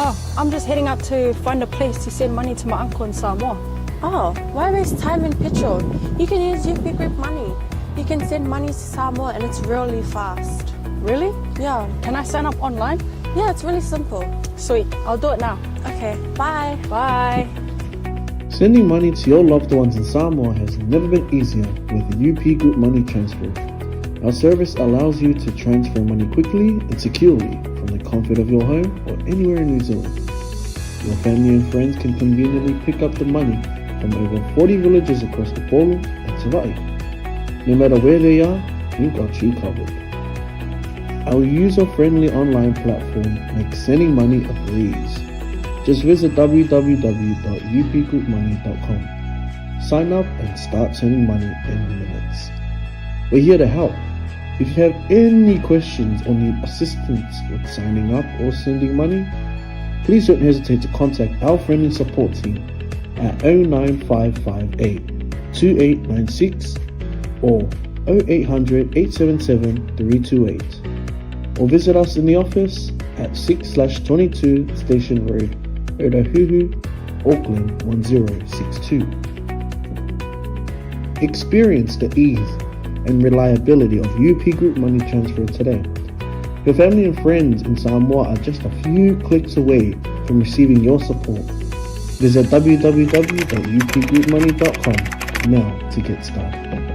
Oh, I'm just heading out to find a place to send money to my uncle in Samoa. Oh, why waste time and petrol? You can use UP Group Money. You can send money to Samoa and it's really fast. Really? Yeah. Can I sign up online? Yeah, it's really simple. Sweet, I'll do it now. Okay, bye. Bye. Sending money to your loved ones in Samoa has never been easier with UP Group Money Transfer. Our service allows you to transfer money quickly and securely from the comfort of your home or anywhere in New Zealand. Your family and friends can conveniently pick up the money from over 40 villages across the Upolu and Savaii. No matter where they are, we've got you covered. Our user-friendly online platform makes sending money a breeze. Just visit www.upgroupmoney.com. Sign up and start sending money in minutes. We're here to help. If you have any questions or need assistance with signing up or sending money, please don't hesitate to contact our friendly support team at 09558 2896 or 0800 877 328 or visit us in the office at 6/22 Station Road, Otahuhu, Auckland 1062. Experience the ease and reliability of UP Group Money Transfer today. Your family and friends in Samoa are just a few clicks away from receiving your support. Visit www.upgroupmoney.com now to get started.